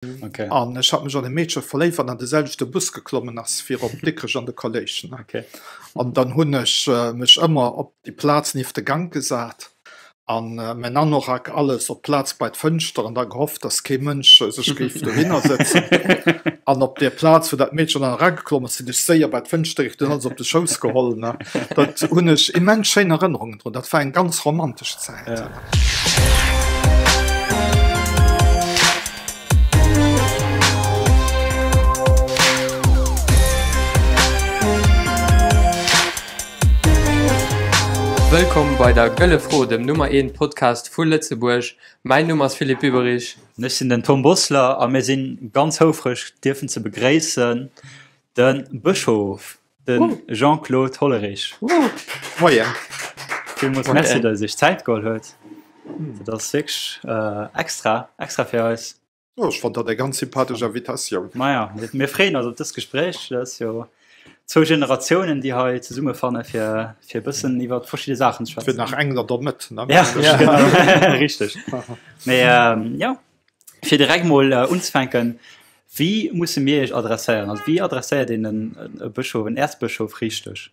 Okay. An ech hat mech an e Meedche verléift, wat an de selwechte Bus geklommen ass fir op Dikrech an de Kolléisch. Ne? Okay. An dann hunn ech äh, mech ëmmer op déi Plaz nieft de Gank gesat an äh, mäin Anorak alles op d'Plaz bei d'Fënschter an da gehofft, dass kee Mënsch äh, sech géif dohinner sëtzen. An op där Plaz, wou dat Meedchen dann erageklommen ass, sinn ech séier bei d'Fënschter geruckt, hunn alles op de Schouss geholl. Ne? Dat hunn ech immens schéin Erënnerungen drun. Dat war eng ganz romantesch Zäit. Ja. Wëllkomm bei der Gëlle Fro, dem Nummer 1 Podcast vu Lëtzebuerg. Mäin Numm ass Philippe Biberich. An ech sinn den Tom Bossler a mir sinn ganz houfreg dierfen ze begréissen de Bëschof. De Jean-Claude Hollerich. Moien. Villmools Merci, datt Dir Iech Zäit geholl huet. Dat ass wierklech extra, extra fir eis. Jo, ech fonnt dat eng ganz sympathesch Invitatioun. Maja, mir freeën eis op dëst Gespréich. Dat ass jo zwou Generatiounen, déi hei zesummefanne fir, fir e bëssen iwwer verschidde Saachen ze schwätzen. Fir nach eng an der Mëtt, ne? Ja, genau, richteg. Mee jo. Fir direkt mol unzefänken, Wéi musse mir Iech adresséieren? Also wéi adresséiert een e Bëschof, en Äerzbëschof richteg?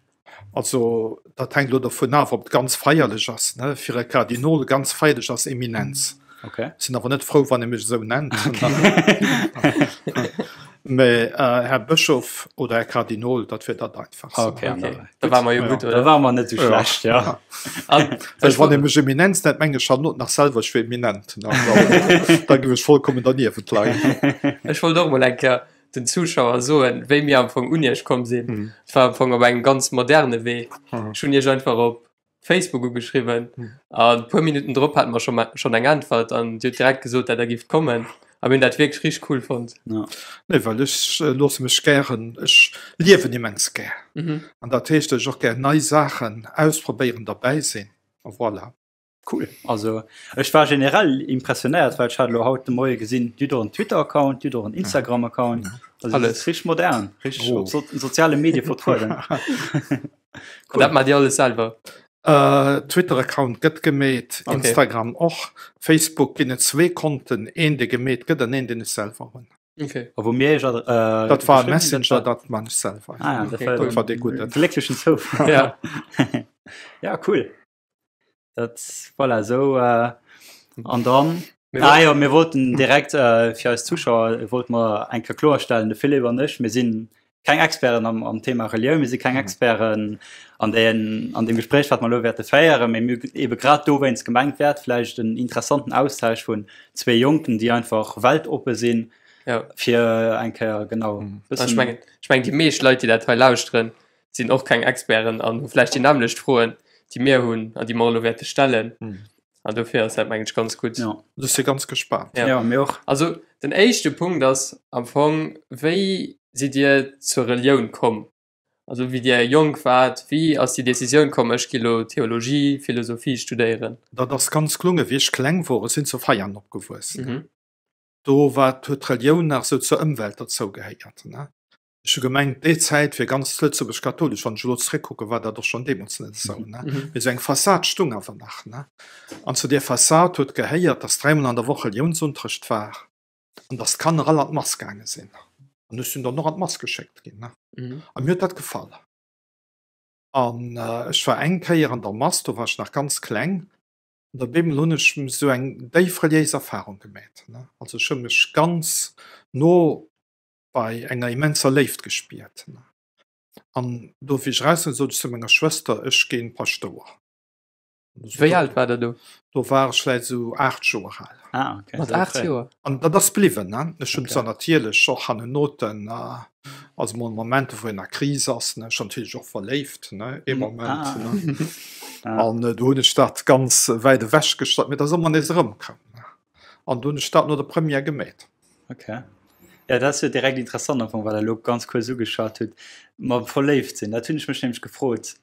Also dat hänkt elo dovun af, ob et ganz feierlech ass, ne? Fir e Kardinol ganz feierlech ass Eminenz. Okay. Sinn awer net frou, wann ee mech esou nennt. Mä Här Bëschof oder Här Kardinol, dat wier dat einfachst. Okay, okay. Da ware mer jo gutt, oder? Da ware mer net esou schlecht, ja. Well wann ee mech Eminenz nennt, mengen ech schonn nach selwer, ech wier eminent. Da géif ech vollkommen derniewent leien. Ech wollt och mol eng Kéier den Zuschauer soen, wéi mir am Fong un Iech komm sinn. Et war am Fong op engem ganz moderne Wee. Ech hunn Iech einfach op Facebook ugeschriwwen an e puer Minutten drop hate mer schonn eng Äntwert an Dir hutt direkt gesot, dat Der gifft kommen a mir hunn dat wierklech richteg cool fonnt. Nee, well ech loosse mech gären, ech liewen immens gär an dat heescht, datt ech och gär nei Saachen ausprobéieren, derbäi sinn a voilà. Cool, also ech war generell impressionéiert, well ech hat elo haut de Moie gesinn, Dir hutt och en Twitter-Account, Dir hutt och en Instagram-Account, also Alles. richteg modern, richteg op soziale Medie vertrueden. Cool. Dat maacht Dir alles selwer? Äh, Twitter-Account gëtt gemeet, Okay. Instagram och. Facebook ginn et zwee Konten, een dee gemeet gëtt an een deen ech selwer hunn. Okay. A wou mir iech ad- äh, Dat war geschriwwen hunn, Messenger, dat man ech selwer. Ah, ja, dat Okay, war cool. Dat war dee gudden. glécklechen Zoufall. Ja. Ja, cool. Dat, voilà, esou. Äh, an dann. Mir Ah jo, mir wollten direkt äh, fir eis Zuschauer wollte mer eng Kéier kloerstellen, de Philippe an ech, mir sinn keng Experten am, am Thema Relioun, mir si keng Experten an den, an dem Gespréich, wat mer elo wäerte féieren, mee mir hu ebe grad dowéinst gemengt, wäert vläicht en interessanten Austausch vun zwee Jonken, déi einfach weltoppe sinn, Ja. fir eng Kéier genau Ech bëssen. mengen, ech mengen déi meescht Leit, déi dat hei lauschteren, sinn och keng Experten an hu vläicht déi nämmlecht Froen, déi mir hunn an déi mer elo wäerte stellen. An dofir ass dat, mengen ech, ganz gutt. Ja. Ech si ganz gespaant. Ja. Ja, mir och. Also den éischte Punkt ass am Fong, wéi sidd Dir zur Relioun komm? Also wéi Dir jonk waart, wéi ass déi Decisioun komm, ech gi lo Theologie, Philosophie studéieren? Dat ass ganz gelungen. Wéi ech kleng wor, ech sinn zu Veianen opgewuess, do war, huet d'Relioun nach esou zur Ëmwelt derzou gehéiert, ne? Ech hu gemengt, déi Zäit wier ganz Lëtzebuerg kathoulesch. Wann ech elo zeréckkucken, war dat och schonn deemools net esou, ne? Mee esou eng Fassad stung awer nach, ne? An zu där Fassad huet gehéiert, dass dräimol an der Woch Reliounsunterrecht war an dass d'Kanner all an d'Mass gaange sinn. An ech sinn dann och an d'Mass geschéckt ginn, ne? A mir huet dat gefall. An ech war eng Kéier an der Mass, do war ech nach ganz kleng, an op eemol hunn ech esou eng déif reliéis Erfarung gemat, ne? Also ech hu mech ganz no bei enger immenser Léift gespiert. An do wéi ech eraus sinn, sot ech zu menger Schwëster, ech ginn Paschtouer. Wéi al war der do? Do war ech vläit esou 8 Joer al. Ah, okay. Mat 8 Joer? An dat ass bliwwen, ne? Ech hunn Okay. zwar natierlech och hannenoten, also mol Momenter wou een a Kris ass, ne, ech hunn natierlech och verléift, ne, ee Moment, Ah. ne. Ah. An do hunn ech dat ganz wäit ewech gestallt, mee dat ass ëmmer nees erëmkomm, ne. An do hunn ech dat no der Première gemeet. Okay. Ja, dat ass jo direkt interessant am Fong, wat Der elo ganz kuerz ugeschwat hutt, mam verléift sinn. Dat hunn ech mech nämlech gefrot.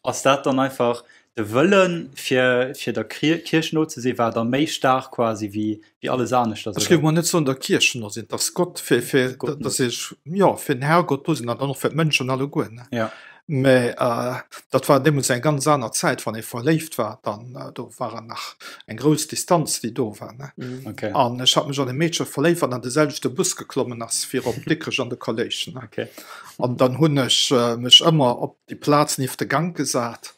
Ass dat dann einfach de Wëllen, fir, fir der Kierch no ze sinn, war da méi staark quasi wéi, wéi alles aneschters, Ech géif mol net soen, der Kierch no sinn, dass Gott, fir, fir, Gott no dass ech, jo, fir den Herrgott do sinn an dann och fir d'Mënschen alleguer, ne? Ja. Mä dat war deemools eng ganz aner Zäit, wann ee verléift war, dann do war nach eng grouss Distanz, déi do war, ne. Okay. An ech hat mech an e Meedche verléift, wat an de selwechte Bus geklommen ass fir op Dikrech an de Kolléisch, ne. Okay. An dann hunn ech mech ëmmer op déi Plaz nieft de Gank gesat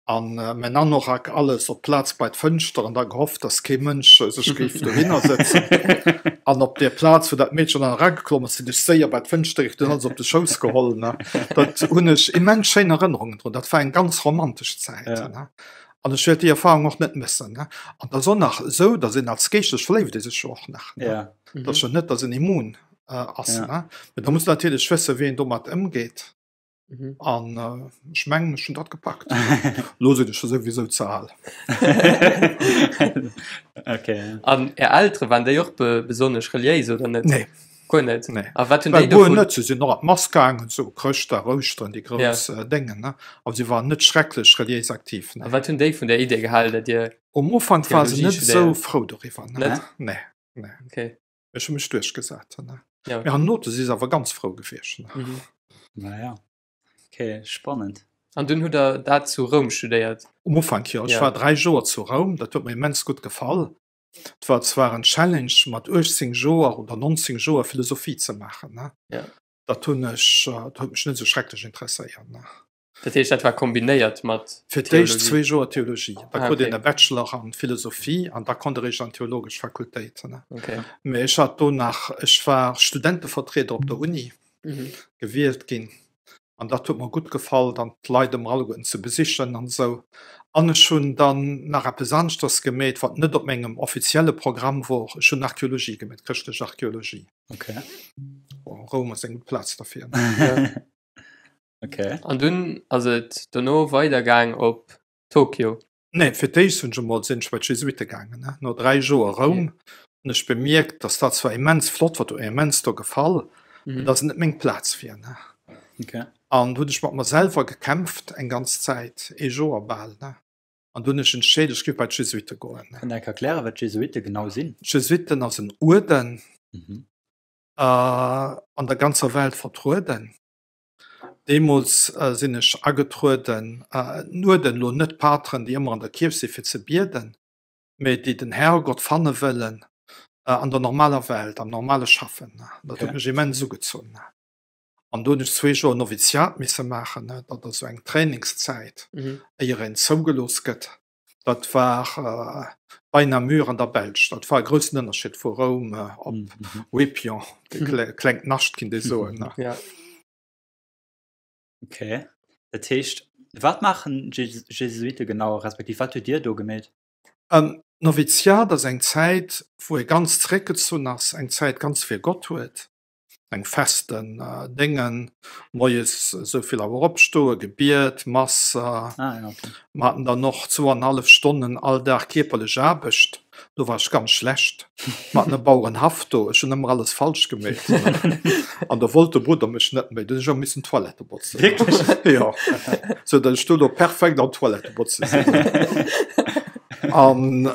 an mäin Anorak alles op d'Plaz bei d'Fënschter an da gehofft, dass kee Mënsch sech géif dohinner sëtzen. An op där Plaz, wou dat Meedchen dann erageklomm ass, sinn ech séier bei d'Fënschter gerannt, hunn alles op de Schouss geholl, ne. Dat hunn ech immens schéin Erënnerungen drun. Dat war eng ganz romantesch Zäit, ne. An ech wäert déi Erfahrung och net mëssen, ne. An et ass och nach esou, dass een als Geeschtlech verléift ee sech jo och nach, ne. Et ass jo net, dass een immun ass, ne. Mee da muss een natierlech wëssen, wéi een domat ëmgeet. Mhm. An äh, ech mengen, ech hunn dat gepackt. Lo sinn ech scho souwisou ze al. Okay. An Är Eltere waren déi och be besonnesch reliéis oder net? Nee. Guer net? Nee. A wat hunn Well déi guer dovun? net. Se sinn och an d'Mass gaangen, sou Chrëschtdag, Ouschteren, déi Ja. grouss äh, Déngen, ne? Awer si waren net schrecklech reliéis aktiv, A nee. wat hunn déi vun der Idee gehalen, datt Dir Um Ufank war se Theologie net esou studéiert? frou doriwwer, ne? Net? Nee, nee. Okay. Ech hu mech duerchgesat. Ne? Ja. Mee hernote si se awer ganz frou gewiescht. Ne? Mhm. Naja. Okay, spannend. An dunn hutt der dat zu Roum studéiert? Um Ufank jo. Ech Ja. war 3 Joer zu Roum, dat huet mer immens gutt gefall. Et war zwar en Challenge mat 18 Joer oder 19 Joer Philosophie ze maachen, ne? Ja. Dat hunn ech, dat huet mech net esou schrecklech interesséiert, ne? Dat heescht, dat war kombinéiert mat Fir d'éischt Theologie? zwee Joer Theologie, da Ah, krut een okay. e Bachelor an Philosophie an da konnt e réischt an d'theologesch Fakultéit. Ne? Okay. Mee ech hat do nach, ech war Studentevertrieder op der Uni, Mhm. gewielt ginn an dat huet mer gutt gefall, dann d'Leit ëmmer alleguerten ze besichen an esou. An ech hunn dann nach eppes aneschters gemeet, wat net op mengem offizielle Programm wor, ech hunn Archeologie gemeet, chrëschtlech Archeologie. Okay. Bon, Roum ass eng gutt Plaz derfir. Ne? Ja. Okay. An dunn ass et dono weidergaang op Tokio. Nee, fir d'éischt hunn ech emol sinn ech bei d'Jesuite gaangen, ne. No 3 Joer Roum hunn ech bemierkt, dass dat zwar immens flott war, huet mir immens do gefall, mee dass et net meng Plaz wier, ne. Okay. An do hunn ech mat mer selwer gekämpft eng ganz Zäit, ee Joer bal, ne. An du hunn ech entscheet, ech géif bei d'Jesuite goen, ne. Kënnt Der enk erklären, wat d'Jesuite genau sinn? D'Jesuiten ass en Uerden, an der ganzer Welt vertrueden. Deemools sinn ech agetrueden, en Uerden, elo net Pateren, déi ëmmer an der Kierch si fir ze bieden, mee déi den Herrgott fanne wëllen an der normaler Welt, am normale Schaffen. Dat huet mech immens ugezunn. An do hunn ech zwee Joer Noviziat misse maachen, dat ass esou eng Trainingszäit, éier een zougelooss gëtt. Dat war bei Namur an der Belsch. Dat war e groussen Ënnerscheed vu Roum op Wépion, e klengt Nascht kinnt ee soen. Ja. Okay. Dat heescht, wat maachen d'Jesuite genau, respektiv wat hutt Dir do gemeet? En Noviziat ass eng Zäit, wou ee ganz zeréckgezunn ass, eng Zäit ganz fir Gott huet. eng festen Déngen, moies esou vill Auer opstoen, Gebiet, Mass. Ah, ja, okay. Mer haten dann och zwouanenhallef Stonnen all Dag kierperlech Aarbecht. Do war ech ganz schlecht. Mer haten e Bauerenhaff do, ech hunn ëmmer alles falsch gemeet. An da wollt de Brudder mech net méi, du hunn ech ëmmer missen d'Toilette botzen. Wierklech? Jo, sou datt ech do elo perfekt am Toilette botze sinn. An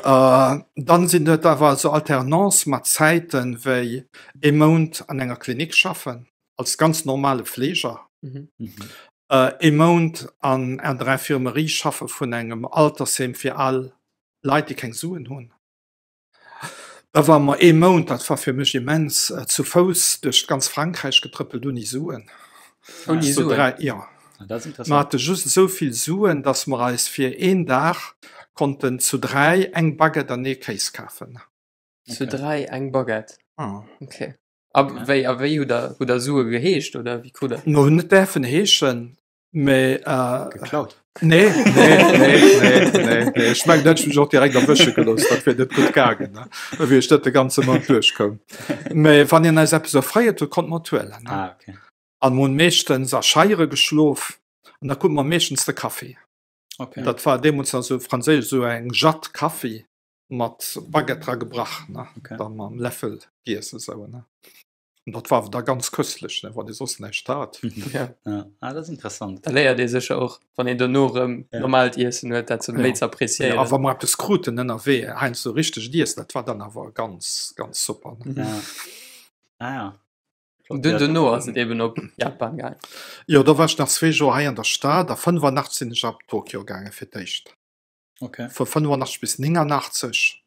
dann sinn et awer esou Alternance mat Zäiten, wéi ee Mount an enger Klinik schaffen als ganz normale Fleeger, ee Mount an der Infirmerie schaffe vun engem Altersheem fir al Leit, déi keng Suen hunn. Da ware mer ee Mount, dat war fir mech immens, zu Fouss duerch ganz Frankräich getrëppelt ouni Suen. Ouni Suen? Jo. Mer hate just esou vill Suen, datt mer eis fir een Dag konnten zu 3 eng Baguette an ee Kéis kafen. Zu 3 eng Baguette? Ah. Okay. A wéi, a wéi hutt der, hutt der Sue geheescht oder wéi krut der? No hunn net däerfen heeschen, mee äh. Geklaut? Nee, nee, nee, nee, nee, nee. Ech mengen, do hätt ech mech och direkt erwësche gelooss, dat wier net gutt gaangen, ne? Da wier ech net de ganze Mount duerchkoum. Mee wann een eis eppes offréiert huet, konnte mer et huelen, ne? Ah, okay. An mer hunn meeschtens a Scheiere geschlof an da krute mer meeschtens de Kaffi. Okay. Dat war deemools nach esou franséisch, esou eng Jatt Kaffi. mat Baguette dra gebrach ne okay. dann mam Läffel giess esou ne. Und dat war da ganz köstlich ne, wann ee soss näischt hat. Ja. Ja. Ah, dat ass interessant. Da léiert ee sécher och, wann een dono erëm Ja. normaalt Iessen huet, dat ze méi Ja. ze Ja, a appréciéieren. wa mer eppes kruten ënnerwee, heiansdo richtegt Iessen, dat war dann awer ganz, ganz super ne. Ja. Ah, ja. An dunn dono ass et eben op Japan gaangen. Jo, do war ech nach zwee Joer hei an der Stad a 85 sinn ech op Tokio gaange fir d'éischt. Okay. Vu 85 bis 89.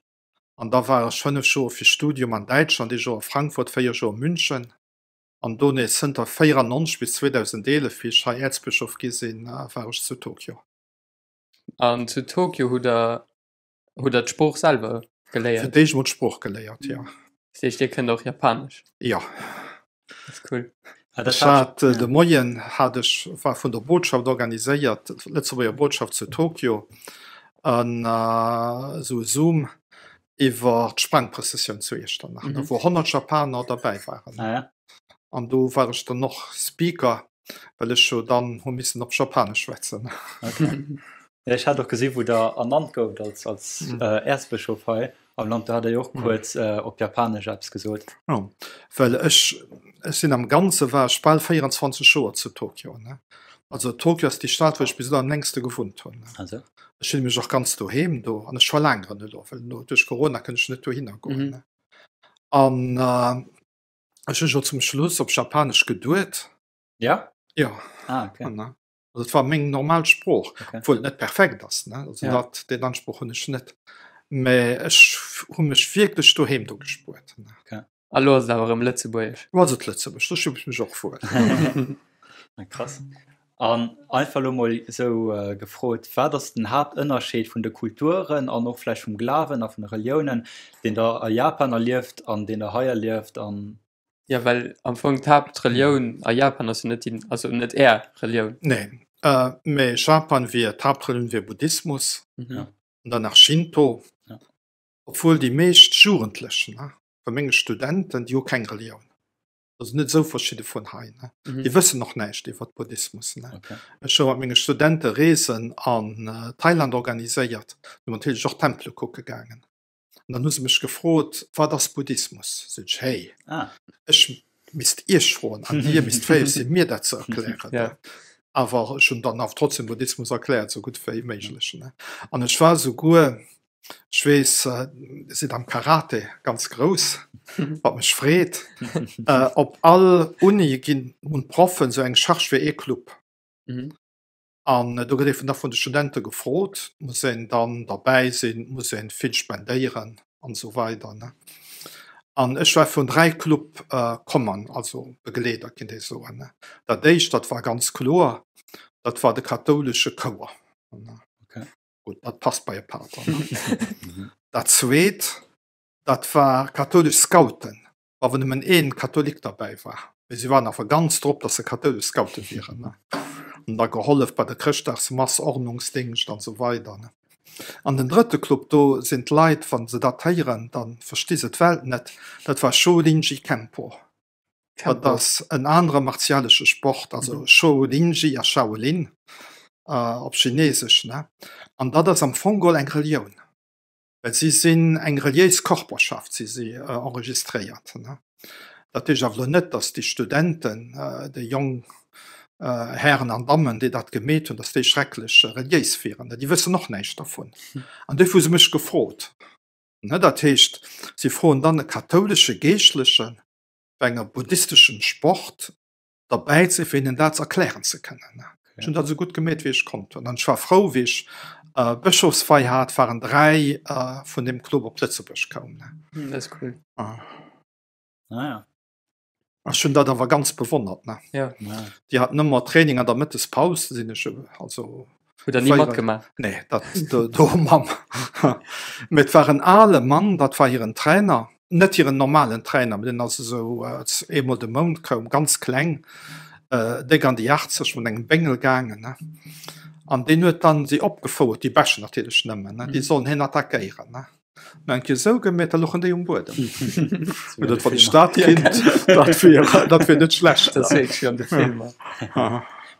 An da war ech 5 Joer fir Studium an Däitschland, ee Joer a Frankfurt, 4 Joer München. An do nees zënter 94 bis 2011, wéi ech hei Äerzbëschof gi sinn, war ech zu Tokio. An zu Tokio hutt Der hutt Der d'Sprooch selwer geléiert? Fir d'éischt emol d'Sprooch geléiert, jo. Dat heescht, Dir kënnt och Japanesch? Jo. Dat ass cool. Ech hat de Moien hat ech war vun der Botschaft organiséiert, Lëtzebuerger Botschaft zu Tokio, en esou e Zoom iwwer d'Sprangprëssessioun zu Iechternach, mm -hmm. wou 100 Japaner derbäi waren. Ah, ja. An do war ech dann och Speaker, well ech jo dann hu missen op Japanesch schwätzen. Okay. Ja, ech hat och gesi wou der ernannt gouft als, als mm. äh, Äerzbëschof hei am Land, do hat der jo och mm. kuerz äh, op Japanesch eppes gesot. Ja, well ech, ech sinn am Ganze war ech bal 24 Joer zu Tokio. Ne? Also Tokio ass déi Stad, wou ech bis elo am längste gewunnt hunn. Also. Ech fille mech och ganz doheem do an ech verlaangeren elo, well elo duerch Corona kënnt ech net dohinner goen. Mhm. Ne? An äh, ech hunn jo zum Schluss op Japanesch geduet. Ja? Ja. Ah, okay. An, äh, also et war meng normal Sprooch, Okay. obwuel et net perfekt ass, ne? Also Ja. dat, deen Anspruch hunn ech net. Mä ech hu mech wierklech doheem do gespuert. Ne? Okay. A lo ass et awer erëm Lëtzebuergesch. Lo ass et Lëtzebuergesch, do fillen ech mech och wuel. Krass. An einfach lo mol esou gefrot, wat ass den Haaptënnerscheed vun de Kulturen an och vläicht vum Glawen a vun de Reliounen, deen der a Japan erlieft an deen der hei erlieft an. Jo, well am Fong d'Haaptrelioun a Japan ass jo net déi, also net är Relioun. Nee, mee Japan wier, d'Haaptrelioun wier Buddhismus an dann nach Shinto. Obwuel déi meescht Jugendlechen vu menge Studenten, déi hu keng Relioun. Dat ass net esou verschidde vun hei. Déi wëssen och näischt iwwer Buddhismus. Ech hu mat menge Studente Reesen an Thailand organiséiert, si natierlech och Tempele kucke gaangen. An dann hu se mech gefrot, Wat ass Buddhismus? Sot ech, Hey, ech misst Iech froen an Dir misst fäeg sinn, mir dat ze erklären. Awer ech hunn dann awer trotzdem Buddhismus erkläert, esou gutt wéi méiglech. An ech war esouguer Ech weess, Dir sidd am Karate ganz grouss, wat mech freet. Op all Uni ginn, hunn d'Proffen esou eng Charge fir ee Club. An do gëtt ee da vun de Studente gefrot, muss een dann derbäi sinn, muss ee vill spendéieren an esou weider. An ech war vun 3 Club kommen, also Begleeder kinnt ee soen. Dat éischt, dat war ganz kloer, dat war de kathoulesche Chouer. Gutt, dat passt bei e Pater. Dat zweet, dat war kathoulesch Scouten, wa wou nëmmen ee Katholik derbäi war. Mee si waren awer ganz drop, datt se kathoulesch Scoute wieren. Hunn da gehollef bei der Chrëschtdagsmass, Ordnungsdingscht an esou weider. An den drëtte Club, do sinn d'Leit, wa se dat héieren, da versti se d'Welt net, dat war Shorinji Kempo. Dat ass en anere martialesche Sport, also Shorinji a Shaolin op Chinesesch, ne? An dat ass am Fong geholl eng Relioun, well si sinn eng reliéis Körperschaft, si si enregistréiert, ne? Dat heescht awer elo net, datt déi Studenten, déi jonk Hären an Dammen, déi dat gemeet hunn, datt déi schrecklech reliéis wieren, déi wëssen och näischt dervun. An duerfir hu se mech gefrot. Ne, dat heescht, si froen dann e kathoulesche Geeschtlechen bei enger buddhisteschem Sport derbäi ze fir hinnen dat erklären ze kënnen. Ech hunn dat esou gutt gemeet wéi ech konnt hunn. An ech war frou wéi ech Bëschofswei hat, waren 3 vun deem Club op Lëtzebuerg koum. Dat ass cool. Ah ja. Ech hunn dat awer ganz bewonnert ne. Ja. Ja. Déi haten ëmmer Training an der Mëttespaus, sinn ech also Hutt der ni matgemaach? Nee, dat do, do mam. Mee et war en ale Mann, dat war hiren Trainer, net hiren normalen Trainer, mee deen ass esou eemol de Mount koum, ganz kleng, äh, déck an déi 80, mat engem Béngel gaangen ne. An deen huet dann si opgefouert, déi Beschten natierlech nëmmen ne, déi sollen hien attackéieren ne. Eng Kéier sou gemeet, da louchen déi um Buedem. Dat wann ech dat kinnt, dat wier dat wier net schlecht. Dat seet ech jo an de Filmer.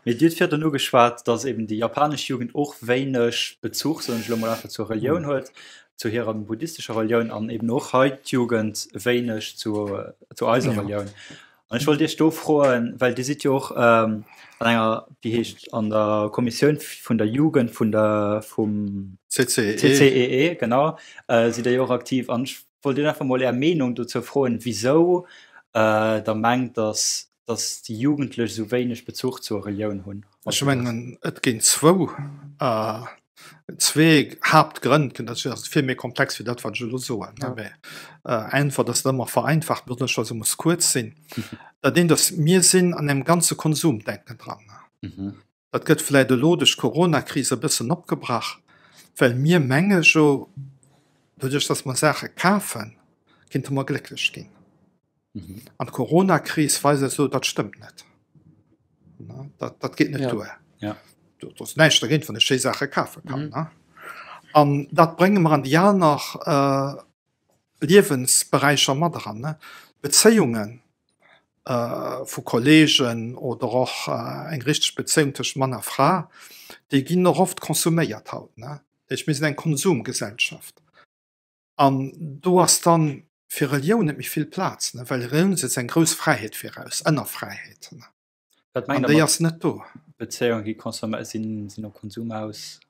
Mee Dir hutt virdrun ugeschwat, datt eben déi japanesch Jugend och wéineg Bezuch, soen ech elo mol einfach, zur Relioun huet, zu hirer buddhistescher Relioun an eben och hei d'Jugend wéineg zu zu eiser Relioun. An ech wollt Iech do froen, well Dir sidd jo och an enger, wéi heescht, an der Kommissioun vun der Jugend vun der, vum CCEE. CCEE, genau, sidd Dir jo och aktiv. An ech wollt Iech einfach mol Är Meenung dozou froen, wisou. Der mengt, dass dass déi Jugendlech esou wéineg Bezuch zur Relioun hunn? Ech mengen, et ginn zwou zwee Haaptgrënn, dat ass vill méi komplex wéi dat wat ech elo soen, mä einfach, dat ass ëmmer vereinfacht, besonnesch wa se muss kuerz sinn. Dat eent ass, mir sinn an engem ganze Konsumdenken dran. Dat gëtt vläicht elo duerch d'Coronakris e bëssen opgebrach, well mir menge jo, doduerch datt mer Saache kafen, kinnte mer glécklech ginn. An d'Coronakris weist eis elo, dat stëmmt net. Dat, dat geet net duer. Do ass näischt dergéint, wann ech schéi Saache kafe kann. An dat brénge mer an déi aner Liewensberäicher mat eran, Bezéiungen vu Kolleegen oder och eng richteg Bezéiung tëscht Mann a Fra, déi ginn och oft konsuméiert haut. Dat heescht, mir sinn eng Konsumgesellschaft an do ass dann fir Relioun net méi vill Plaz, well Relioun setzt eng grouss Fräiheet viraus, Ënnerfräiheet. Wat mengt An déi ass net do. Bezéiung gi consomméiert sinn, sinn op Konsum aus?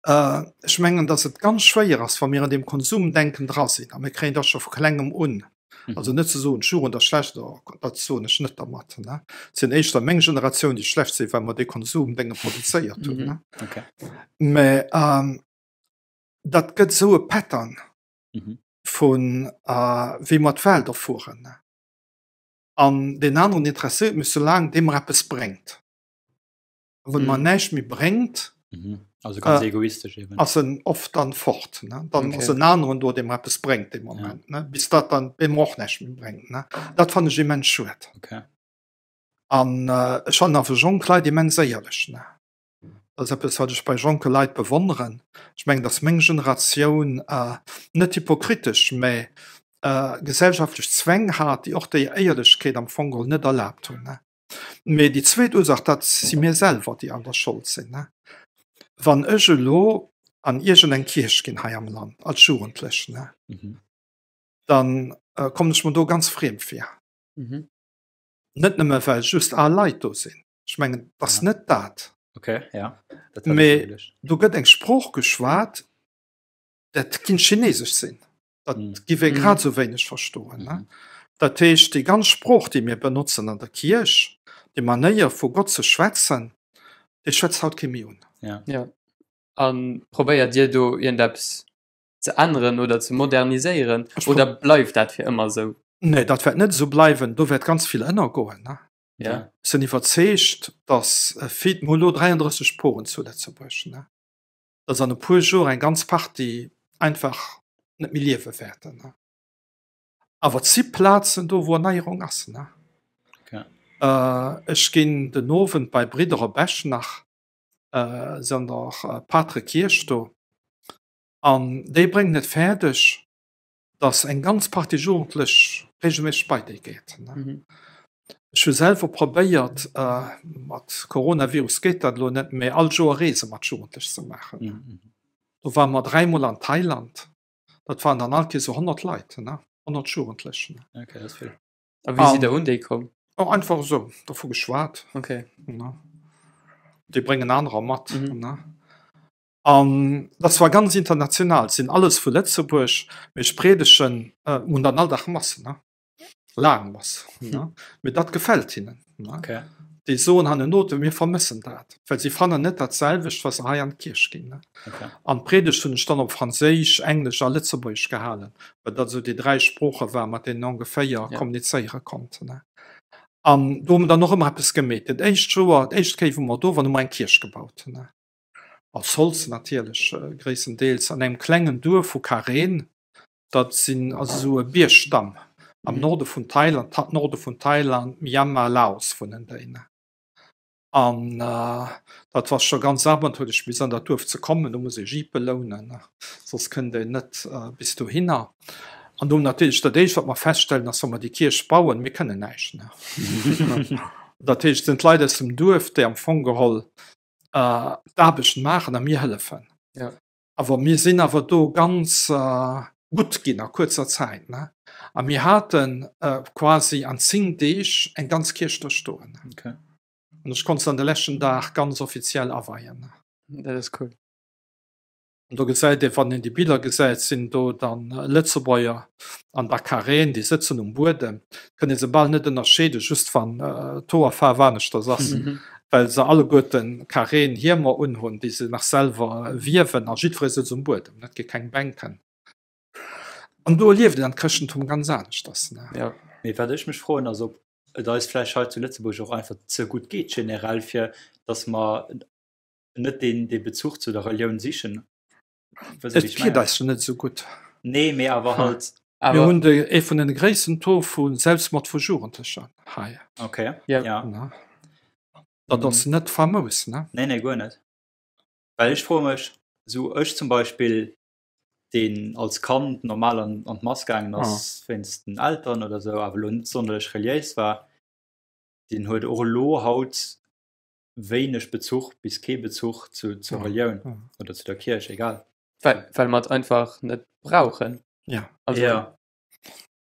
Ech mengen, datt et ganz schwéier ass, wa mir an deem Konsumdenken dra sinn, a mir kréien dat scho vu klengem un, also net ze soen, d'Jugend ass schlecht, dat soen ech net dermat, ne, et sinn éischter meng Generatioun, déi schlecht sinn, well mer dee Konsumdénge produzéiert hunn, ne. Mä dat gëtt esou e Pattern vu wéi mer d'Welt erfueren. An deen aneren interesséiert mech soulaang dee mer eppes bréngt. A wann e mer näischt méi bréngt, Also ganz egoistesch eben. ass en oft dann fort. Ne? Dann ass en aneren do, dee mer eppes bréngt dee Moment, ne? Bis dat dann dee mer och näischt méi bréngt. Ne? Dat fannen ech immens schued. Okay. An ech fannen awer jonk Leit immens éierlech. Ne? Dat ass eppes, wat ech bei jonke Leit bewonneren. Ech mengen, datt meng Generatioun net hypokritesch, mä gesellschaftlech Zwäng hat, déi och déi Éierlechkeet am Fong geholl net erlaabt hunn. Mee déi zweet Ursaach, dat si mir selwer, déi an der Schold sinn. Wann ech elo an iergendeng Kierch ginn hei am Land als Jugendlechen, da kommen ech mer do ganz friem vir. Net nëmme well just al Leit do sinn. Ech mengen, et ass net dat. Okay, ja. Mee do gëtt eng Sprooch geschwat, dat kinnt Chinesesch sinn. Dat giff ee grad esou wéineg verstoen. Ne? Dat heescht, déi ganz Sprooch, déi mir benotzen an der Kierch, déi Manéier vu Gott ze schwätzen, déi schwätzt haut kee méi un. Ja. Ja. A probéiert Dir do iergendeppes ze änneren oder ze moderniséieren oder bleift dat fir ëmmer esou? Nee, dat wäert net esou bleiwen. Do wäert ganz vill ënnergoen. Ne? Ja. Ech sinn iwwerzeegt, datt vill, mir hu lo 33 Poren zu Lëtzebuerg, ne, datt an e puer Joer eng ganz Partie einfach net méi liewe wäerten. Ne? Awer et si Plazen do, wou Erneierung ass. Ne? Okay. Äh, ech ginn den Owend bei Bridder op Esch nach, äh, se an der Patrekierch do, an déi bréngen et fäerdeg, datt eng ganz Partie Jugendlech regelméisseg bei déi geet. Ech hu selwer probéiert, mat Coronavirus geet dat elo net, mä all Joer Reese mat Jugendlech ze maachen. Do ware mer dräimol an Thailand, dat waren dann all Kéiers esou 100 Leit, 100 Jugendlech. Okay, dat ass vill. A wéi sidd Der un déi komm? Oh, einfach esou dovu geschwat. Okay. Déi bréngen anerer mat. An dat war ganz international, et sinn alles vu Lëtzebuerg, mee ech priedegen, hunn dann all Dag Mass, ne, laang Mass, ne, mee dat gefält hinnen, ne. Okay. Déi soen hanneno, mir vermëssen dat, well si fannen net dat selwecht, wa se hei an d'Kierch ginn, ne. Okay. An d'Priedegt hunn ech dann op Franséisch, Englesch a Lëtzebuergesch gehalen, well dat esou déi 3 Sprooche waren, mat deenen ongeféier Ja. kommunizéiere konnt, ne. An do hu mer dann och ëmmer eppes gemeet. Dat éischt Joer, d'éischt Kéier, wou mer do waren, hu mer eng Kierch gebaut, ne. Aus Holz natierlech gréisstendeels, an engem klengen Duerf vu Karen, dat sinn ass esou e Biergstamm am Norde vun Thailand, Norde vun Thailand, Myanmar, Laos wunnen déi. An dat war scho ganz abenteuerlech bis an dat Duerf ze kommen, do muss ee Jeepe lounen, soss kënnt een net bis dohinner. An do natierlech dat éischt wat mer feststellen ass, wa mer déi Kierch bauen, mir kënnen näischt. Dat heescht, et sinn d'Leit aus dem Duerf, déi am Fong geholl d'Aarbecht maachen a mir hëllefen. Ja. Awer mir sinn awer do ganz gutt ginn a kuerzer Zäit. Ne? A mir haten quasi an 10 Deeg eng ganz Kierch do stoen. Okay. An ech konnt se an de leschten Dag ganz offiziell aweien. Dat ass cool. An do gesäit ee, wann een déi Biller gesäit, sinn do dann Lëtzebuerger an Dakareen, déi sëtzen um Buedem. Kënnt ee se bal net ënnerscheeden, just wann d'Hoerfaarf aneschters ass, well se alleguerten Kareen Hiemer unhunn, déi se nach selwer wiewen a jiddweree sëtzt um Buedem, et gi keng Bänken. An do erlieft een dann d'Chrëschtentum ganz aneschters. Jo. Mee wat ech mech froen ass, ob et eis vläicht hei zu Lëtzebuerg och einfach ze gutt geet generell, fir datt mer net deen dee Bezuch zu der Relioun sichen. Et geet eis jo net esou gutt. Nee, mee awer halt. Mir hunn de ee vun den gréissten Taux vu Selbstmord vu Jugendlecher hei. Okay, ja. ja. Dat ass net famous, ne? Nee, nee, guer net. Well ech froe mech, sou ech zum Beispill, deen als Kand normal an, an d'Mass gaangen ass, ah. wéinst den Eltern oder sou, awer elo net sonderlech reliéis war, deen huet och elo haut wéineg Bezuch bis kee Bezuch zu, zur ja. Relioun ja. oder zu der Kierch, egal. Well, well mer et einfach net brauchen. Ja. Also, ja.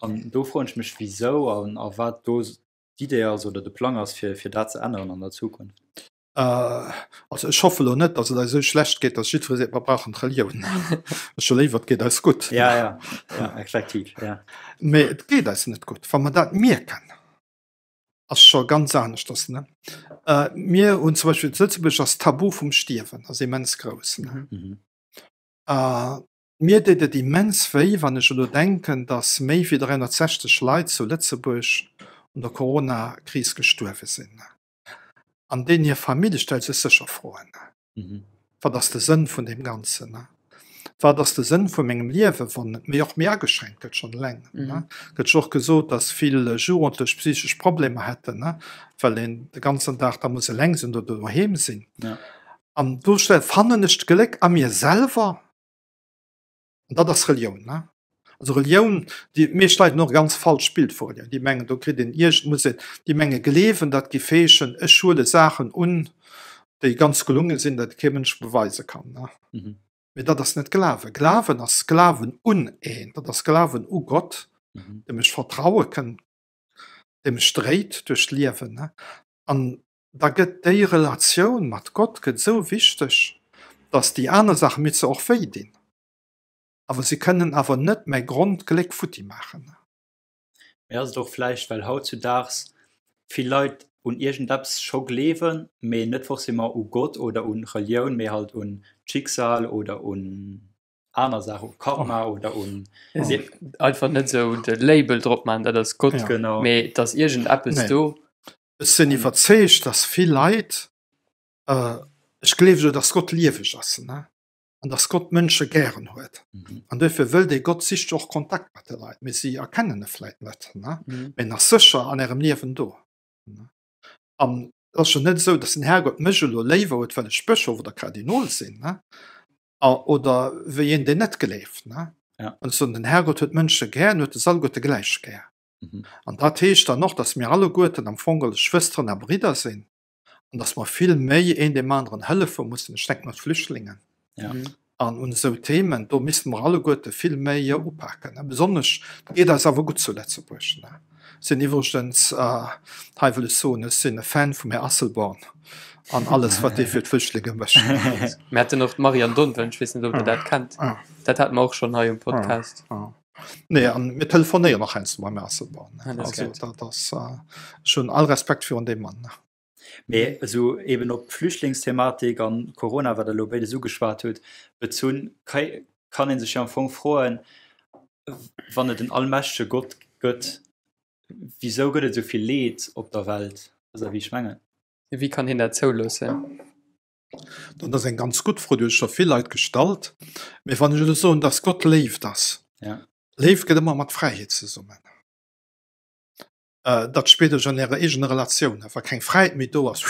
An do froen ech mech wieso an a wat do d'Idee ass oder de Plang ass fir, fir dat ze änneren an der Zukunft. Äh, also ech hoffe lo net, dass et eis esou schlecht geet, dass jiddweree seet, mer brauchen d'Relioun. Ech hu léiwer, et geet eis gutt. Ja, ja, ja, effektiv, ja. Mee et geet eis net gutt, wa mer dat mierken. Ass scho ganz aneschters, ne? Mir hunn zum Beispill zu Lëtzebuerg ass d'Tabu vum Stierwen ass immens grouss, ne? Mir deet et immens wéi, wann ech elo denken, datt méi wéi 360 Leit zu Lëtzebuerg un der Corona-Kris gestuerwe sinn. An deenen hir Famillje stellt sech sécher Froen. Wat ass de Sënn vun deem Ganzen? Wat ass de Sënn vu mengem Liewen, wann et méi och méi ageschränkt gëtt schonn eleng? Gëtt jo och gesot, datt vill Jugendlech psychesch Problemer hätten, well een de ganzen Dag da muss eleng sinn oder doheem sinn. An do fannen ech d'Gléck a mir selwer. An dat ass Relioun, ne? Also Relioun, déi meescht Leit hunn och e ganz falscht Bild vu Relioun. Déi mengen, do kritt een iergend, muss een, déi menge gleewen, dat géif heeschen, ech huele Saachen un, déi ganz gelunge sinn, dat kee Mënsch beweise kann, ne? Mee dat ass net Glawen. Glawen ass Glawen un een, dat ass Glawen u Gott, deem ech vertraue kënn, dee mech dréit duerch d'Liewen, ne? An da gëtt déi Relatioun mat Gott gëtt esou wichteg, datt déi aner Saache mir zwar och wéi dinn, awer se kënnen awer net mäi Grondgléck futti maachen. Mee ass et och vläicht, well hautzudaags vill Leit un iergendeppes scho gleewen, mee net forcément u Gott oder un Relioun, mee halt un d'Schicksal oder un aner Saachen, u Karma oder un. Einfach net esou de Label drop maachen, dat ass Gott, Genau. mee et ass iergendeppes do. Ech sinn iwwerzeegt, dass vill Leit, ech gleewe jo, dass Gott lieweg ass, ne, an dass Gott d'Mënsche gären huet. An duerfir wëll dee Gott sicht jo och Kontakt mat de Leit, mee si erkennen e vläit net, ne, mee en ass sécher an ärem Liewen do. An et ass jo net esou, dass den Herrgott mech elo léiwer huet, well ech Bëschof oder Kardinol sinn, ne, oder wéi een, deen net gleeft, ne. An ech soen, den Herrgott huet d'Mënsche gär, en huet es alleguerte gläich gär. An dat heescht dann och, dass mir alleguerten am Fong geholl Schwësteren a Bridder sinn an dass mer vill méi een deem aneren hëllefe mussen. Ech denken un d'Flüchtlingen an un esou Themen. Do misste mer alleguerte vill méi upaken. Besonnesch, et geet eis awer gutt zu Lëtzebuerg. Ech sinn iwwregens, hei wëll ech soen, ech sinn e Fan vum Här Asselborn an alles, wat dee fir d'Flüchtlinge mécht. Mir haten och d'Marianne Donven, ech weess net, ob Der dat kennt, dat hate mer och schonn hei um Podcast. Nee, an mir telefonéieren och heiansdo mam Här Asselborn. Ah, dat ass Also gutt. dat ass, ech hunn all Respekt virun deem Mann. Mee esou eben op d'Flüchtlingsthematik an Corona, wat Der elo béides ugeschwat hutt, bezunn, kann ee sech jo am Fong froen, wann et en allmächtege Gott gëtt, wisou gëtt et esou vill Leed op der Welt? Wësst Der, wéi ech mengen? Wéi kann hien dat zouloossen? Dat ass eng ganz gutt Fro, déi hu sech scho vill Leit gestallt. Mee wann ech elo soen, dass Gott Léift ass, Léift gëtt ëmmer mat Fräiheet zesummen. Dat spiert Dir jo an Ärer eegener Relatioun. Wa keng Fräiheet méi do ass,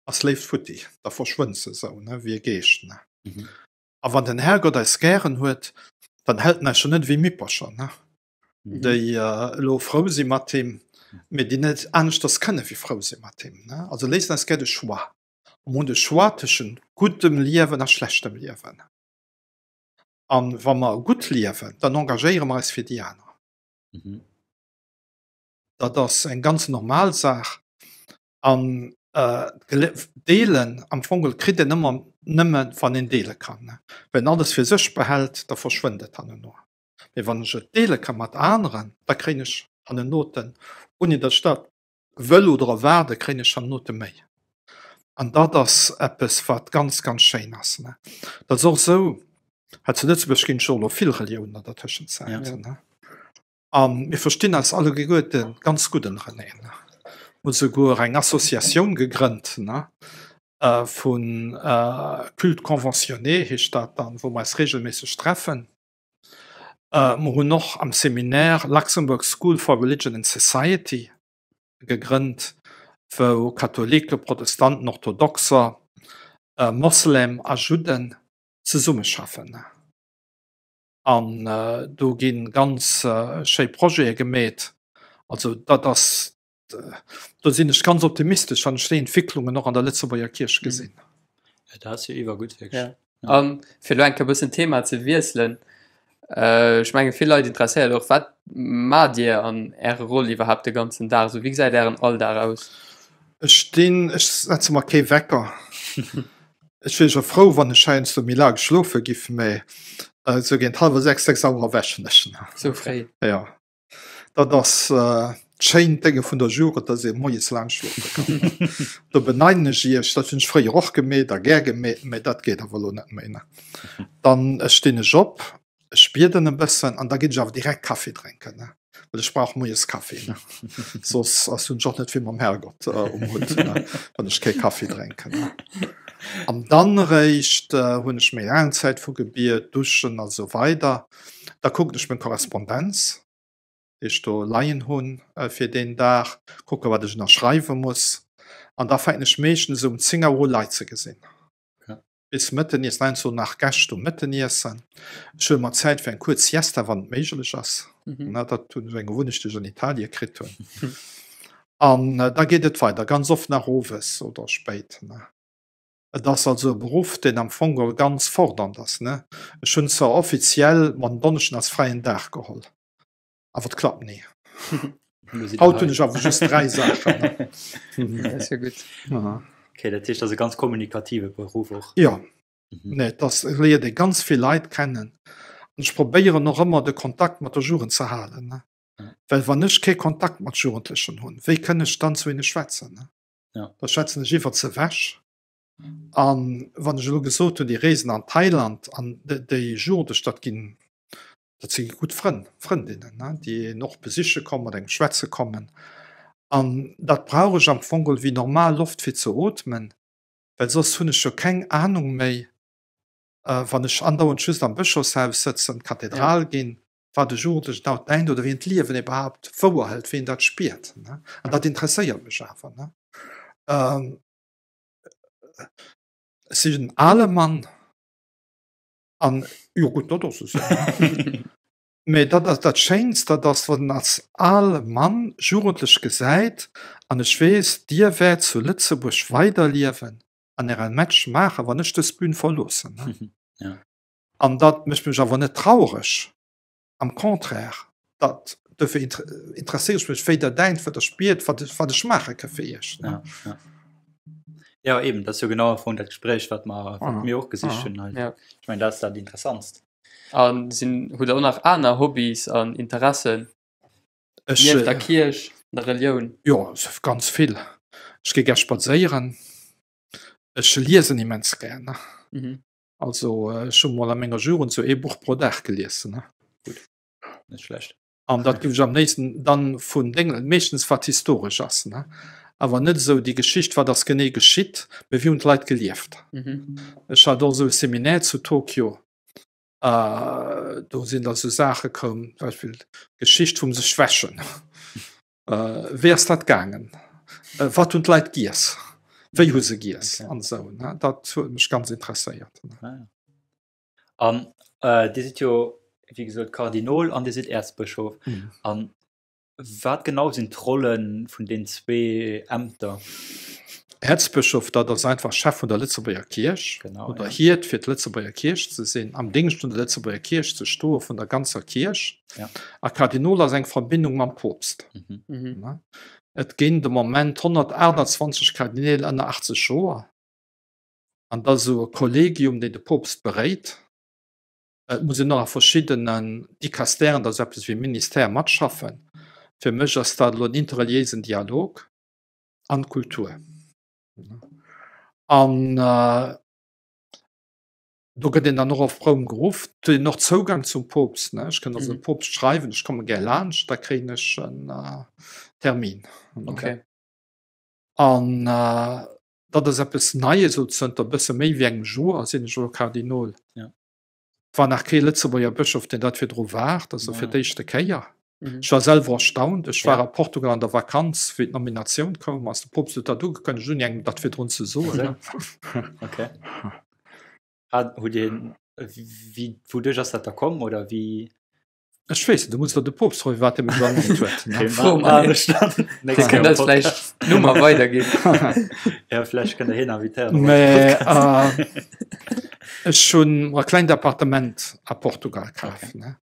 ass Léift futti, da verschwënnt se esou wéi e Geescht. A wann den Herrgott eis gären huet, dann hält en eis jo net ewéi Mippercher, déi elo frou si mat him, mee déi net aneschters kënne wéi frou si mat him. Also léisst en eis gär de Choix. A mir hunn de Choix tëschent guddem Liewen a schlechtem Liewen. A wa mer gutt liewen, dann engagéiere mer eis fir déi aner. Dat ass eng ganz normal Saach. An. Deelen am Fong geholl kritt een ëmmer nëmme wann een deele kann. Wenn alles fir sech behält, da verschwënnt et hanneno. Mee wann ech et deele ka mat aneren, da kréien ech hannenoten, ouni datt ech dat wëll oder erwaarde, kréien ech hannenote méi. An dat ass eppes wat ganz, ganz schéin ass. Dat ass och esou, hei zu Lëtzebuerg ginn et jo elo vill Reliounen an der Tëschenzäit. A mir verstinn eis allegeguerte ganz gutt ënnereneen. Mir hu souguer eng Associatioun gegrënnt vu Culte conventionné heescht dat dann, wou mer eis reegelméisseg treffen. Mer hunn och am Seminaire Luxembourg School for Religion and Society gegrënnt, wou Katholiken, Protestanten, Orthodoxer, Moslem a Judden zesummeschaffen. An do gi ganz schéi Projete gemeet. Also dat ass, do sinn ech ganz optimistesch, wann ech déi Entwicklungen och an der Lëtzebuerger Kierch gesinn. Dat ass jo iwwergutt wierklech. A fir elo eng Kéier e bëssen d'Thema ze wiesselen, ech menge vill Leit interesséiert och, wat maacht Dir an Ärer Roll iwwerhaapt de ganzen Dag esou? Wéi gesäit Ären Alldag aus? Ech stinn, ech setze mer kee Wecker. Ech wier jo frou, wann ech heiansdo méi laang schlofe giff, mä esou géint hallwer 6, 6 Auer erwächen ech. Sou fréi? Jo, dat ass d'schéint Dénge vun der Jugend, dass ee moies laang schlofe kann. Do beneiden ech iech, dat hunn ech fréier och gemeet a gär gemeet, mä dat geet awer elo net méi. Dann stinn ech op, Ech bieden e bëssen an da ginn ech awer direkt Kaffi drénken, well ech brauch moies Kaffi, soss ass hunn ech och net vill mam Herrgott um Hutt, wann ech kee Kaffi drénken. An dann eréischt hunn ech méi laang Zäit vu Gebiet, Duschen a sou weider. Da kucken ech meng Korrespondenz, déi ech do leien hunn fir deen Dag, kucke wat ech ënnerschreiwe muss an da fänken ech meeschtens esou um 10 Auer u Leit ze gesinn. Bis Mëtteniessen, heiansdo nach Gäscht um Mëtteniessen. Ech huele mer Zäit fir eng kuerz Siesta, wann et méiglech ass. Dat hunn ech eng Gewunnecht, déi ech an Italie kritt hunn. An da geet et weider, ganz oft nach owes oder spéit. Et ass also e Beruff, deen am Fong geholl ganz fordernd ass. Ech hunn zwar offiziell mer den Donneschden als fräien Dag geholl. Awer et klappt ni. Haut hunn ech awer just 3 Saachen. Dat ass jo gutt. Okay, dat heescht, dat ass e ganz kommunikative Beruff och. Jo, nee, et ass, et léiert ee ganz vill Leit kennen. An ech probéieren och ëmmer de Kontakt mat der Jugend ze halen, ne? Well wann ech kee Kontakt mat Jugendlechen hunn, wéi kënn ech dann zu hinne schwätzen, ne? Da schwätzen ech iwwert se ewech. An wann ech elo gesot hunn, déi Reesen an Thailand an déi Jugendlech, dat ginn Dat si gutt Frënn, Frëndinnen, ne, déi een och besiche kommen, mat engem schwätze kommen. An dat brauch ech am Fong geholl wéi normal Loft fir ze ootmen, well soss hunn ech jo keng Anung méi, wann ech andauernd just am Bëschofshaus sëtzen, d'Kathedral ginn, wat e Jugendlechen haut denkt oder wéi en d'Liewen iwwerhaapt wouerhëlt, wéi en dat spiert, ne. An dat interesséiert mech awer, ne. Ech sinn en ale Mann. An jo gutt, dat ass esou. Mee dat ass dat Schéinst, dat ass, wann een als ale Mann Jugendlech gesäit, an ech weess, Dir wäert zu Lëtzebuerg weiderliewen an Äre Match maachen, wann ech dës Bühn verloossen. An dat mécht mech awer net traureg. Am Contraire, dat, dofir interesséiere ech mech, wéi Der denkt, wat Der spiert, wat ech, wat ech maache ka fir Iech. Ja, ja. Ja, eben, dat ass jo genau am Fong dat Gespréich, wat mer, wat mir och gesicht hunn hei. Ja. Ech mengen, dat ass dat Interessantst. A sinn, hutt Der och nach aner Hobbys an Interessen Ech, nieft der Kierch, der Relioun? Jo, ganz vill. Ech gi gär spadséieren. Ech liesen immens gär. Mhm. Also ech hu mol a menger Jugend sou ee Buch pro Dag gelies. Ne? Gutt, net schlecht. An dat giff ech am léifsten dann vun Déngen, meeschtens wat historesch ass, ne? Awer net esou déi Geschicht, wat ass genee geschitt, mee wéi hunn d'Leit gelieft. Mhm. Ech hat och esou e Seminaire zu Tokio, do sinn da sou Saache koum, zum Beispill d'Geschicht vum sech wäschen. Wéi ass dat gaangen? Wat hunn d'Leit giess? Wéi hu se giess? An esou, ne? Dat huet mech ganz interesséiert. Ah ja. An Dir sidd jo, wéi gesot, Kardinol an Dir sidd Äerzbëschof. An wat genau sinn d'Rolle vun den zwee Ämter? Äerzbëschof, dat ass einfach Chef vun der Lëtzebuerger Kierch oder Hiert fir d'Lëtzebuerger Kierch ze sinn, am Déngscht vun der Lëtzebuerger Kierch ze stoe vun der ganzer Kierch. Ja. A Kardinol ass eng Verbindung mam Poopst. Mhm. Ne? Et ginn de Moment 128 Kardineel ënner 80 Joer. An dat ass esou e Kollegium, deen de Poopst beréit. Et muss een och a verschiddenen Dicastèren, dat ass eppes wéi Ministère, matschaffen. Fir mech ass dat elo en interreliéisen Dialog an d'Kultur. An do gëtt een dann och op Roum geruff. Et huet een och Zougang zum Poopst. Ech kënnt also dem Poopst schreiwen, ech komme gär laanscht, da kréien ech en Termin. Okay. An dat ass eppes Neies, elo zënter e bësse méi wéi engem Joer sinn ech elo Kardinol. Ja. Et war nach kee Lëtzebuerger Bëschof, deen dat virdru war, dat ass elo fir d'éischte Kéier. Mhm. Ech war selwer erstaunt. Ech war Ja. a Portugal an der Vakanz, wéi d'Nominatioun koum, ass de Poopst huet dat ugekënnegt, ouni engem dat virdrun ze soen. Okay. Hat, hutt Dir, wéi, wouduerch ass dat da komm oder wéi? Ech weess net, du muss der de Poopst froen, firwat hie mech ernannt huet. Okay, Fro ma- mal. ma- ech dann Dir nächste kënnt Kéier eis am vläicht Podcast. d'Nummer weiderginn. Ja, vläicht kënnt der hien invitéieren op eise Mä Podcast. äh, ech hunn mer e klengt Appartement a Portugal kaf. Okay. Ne?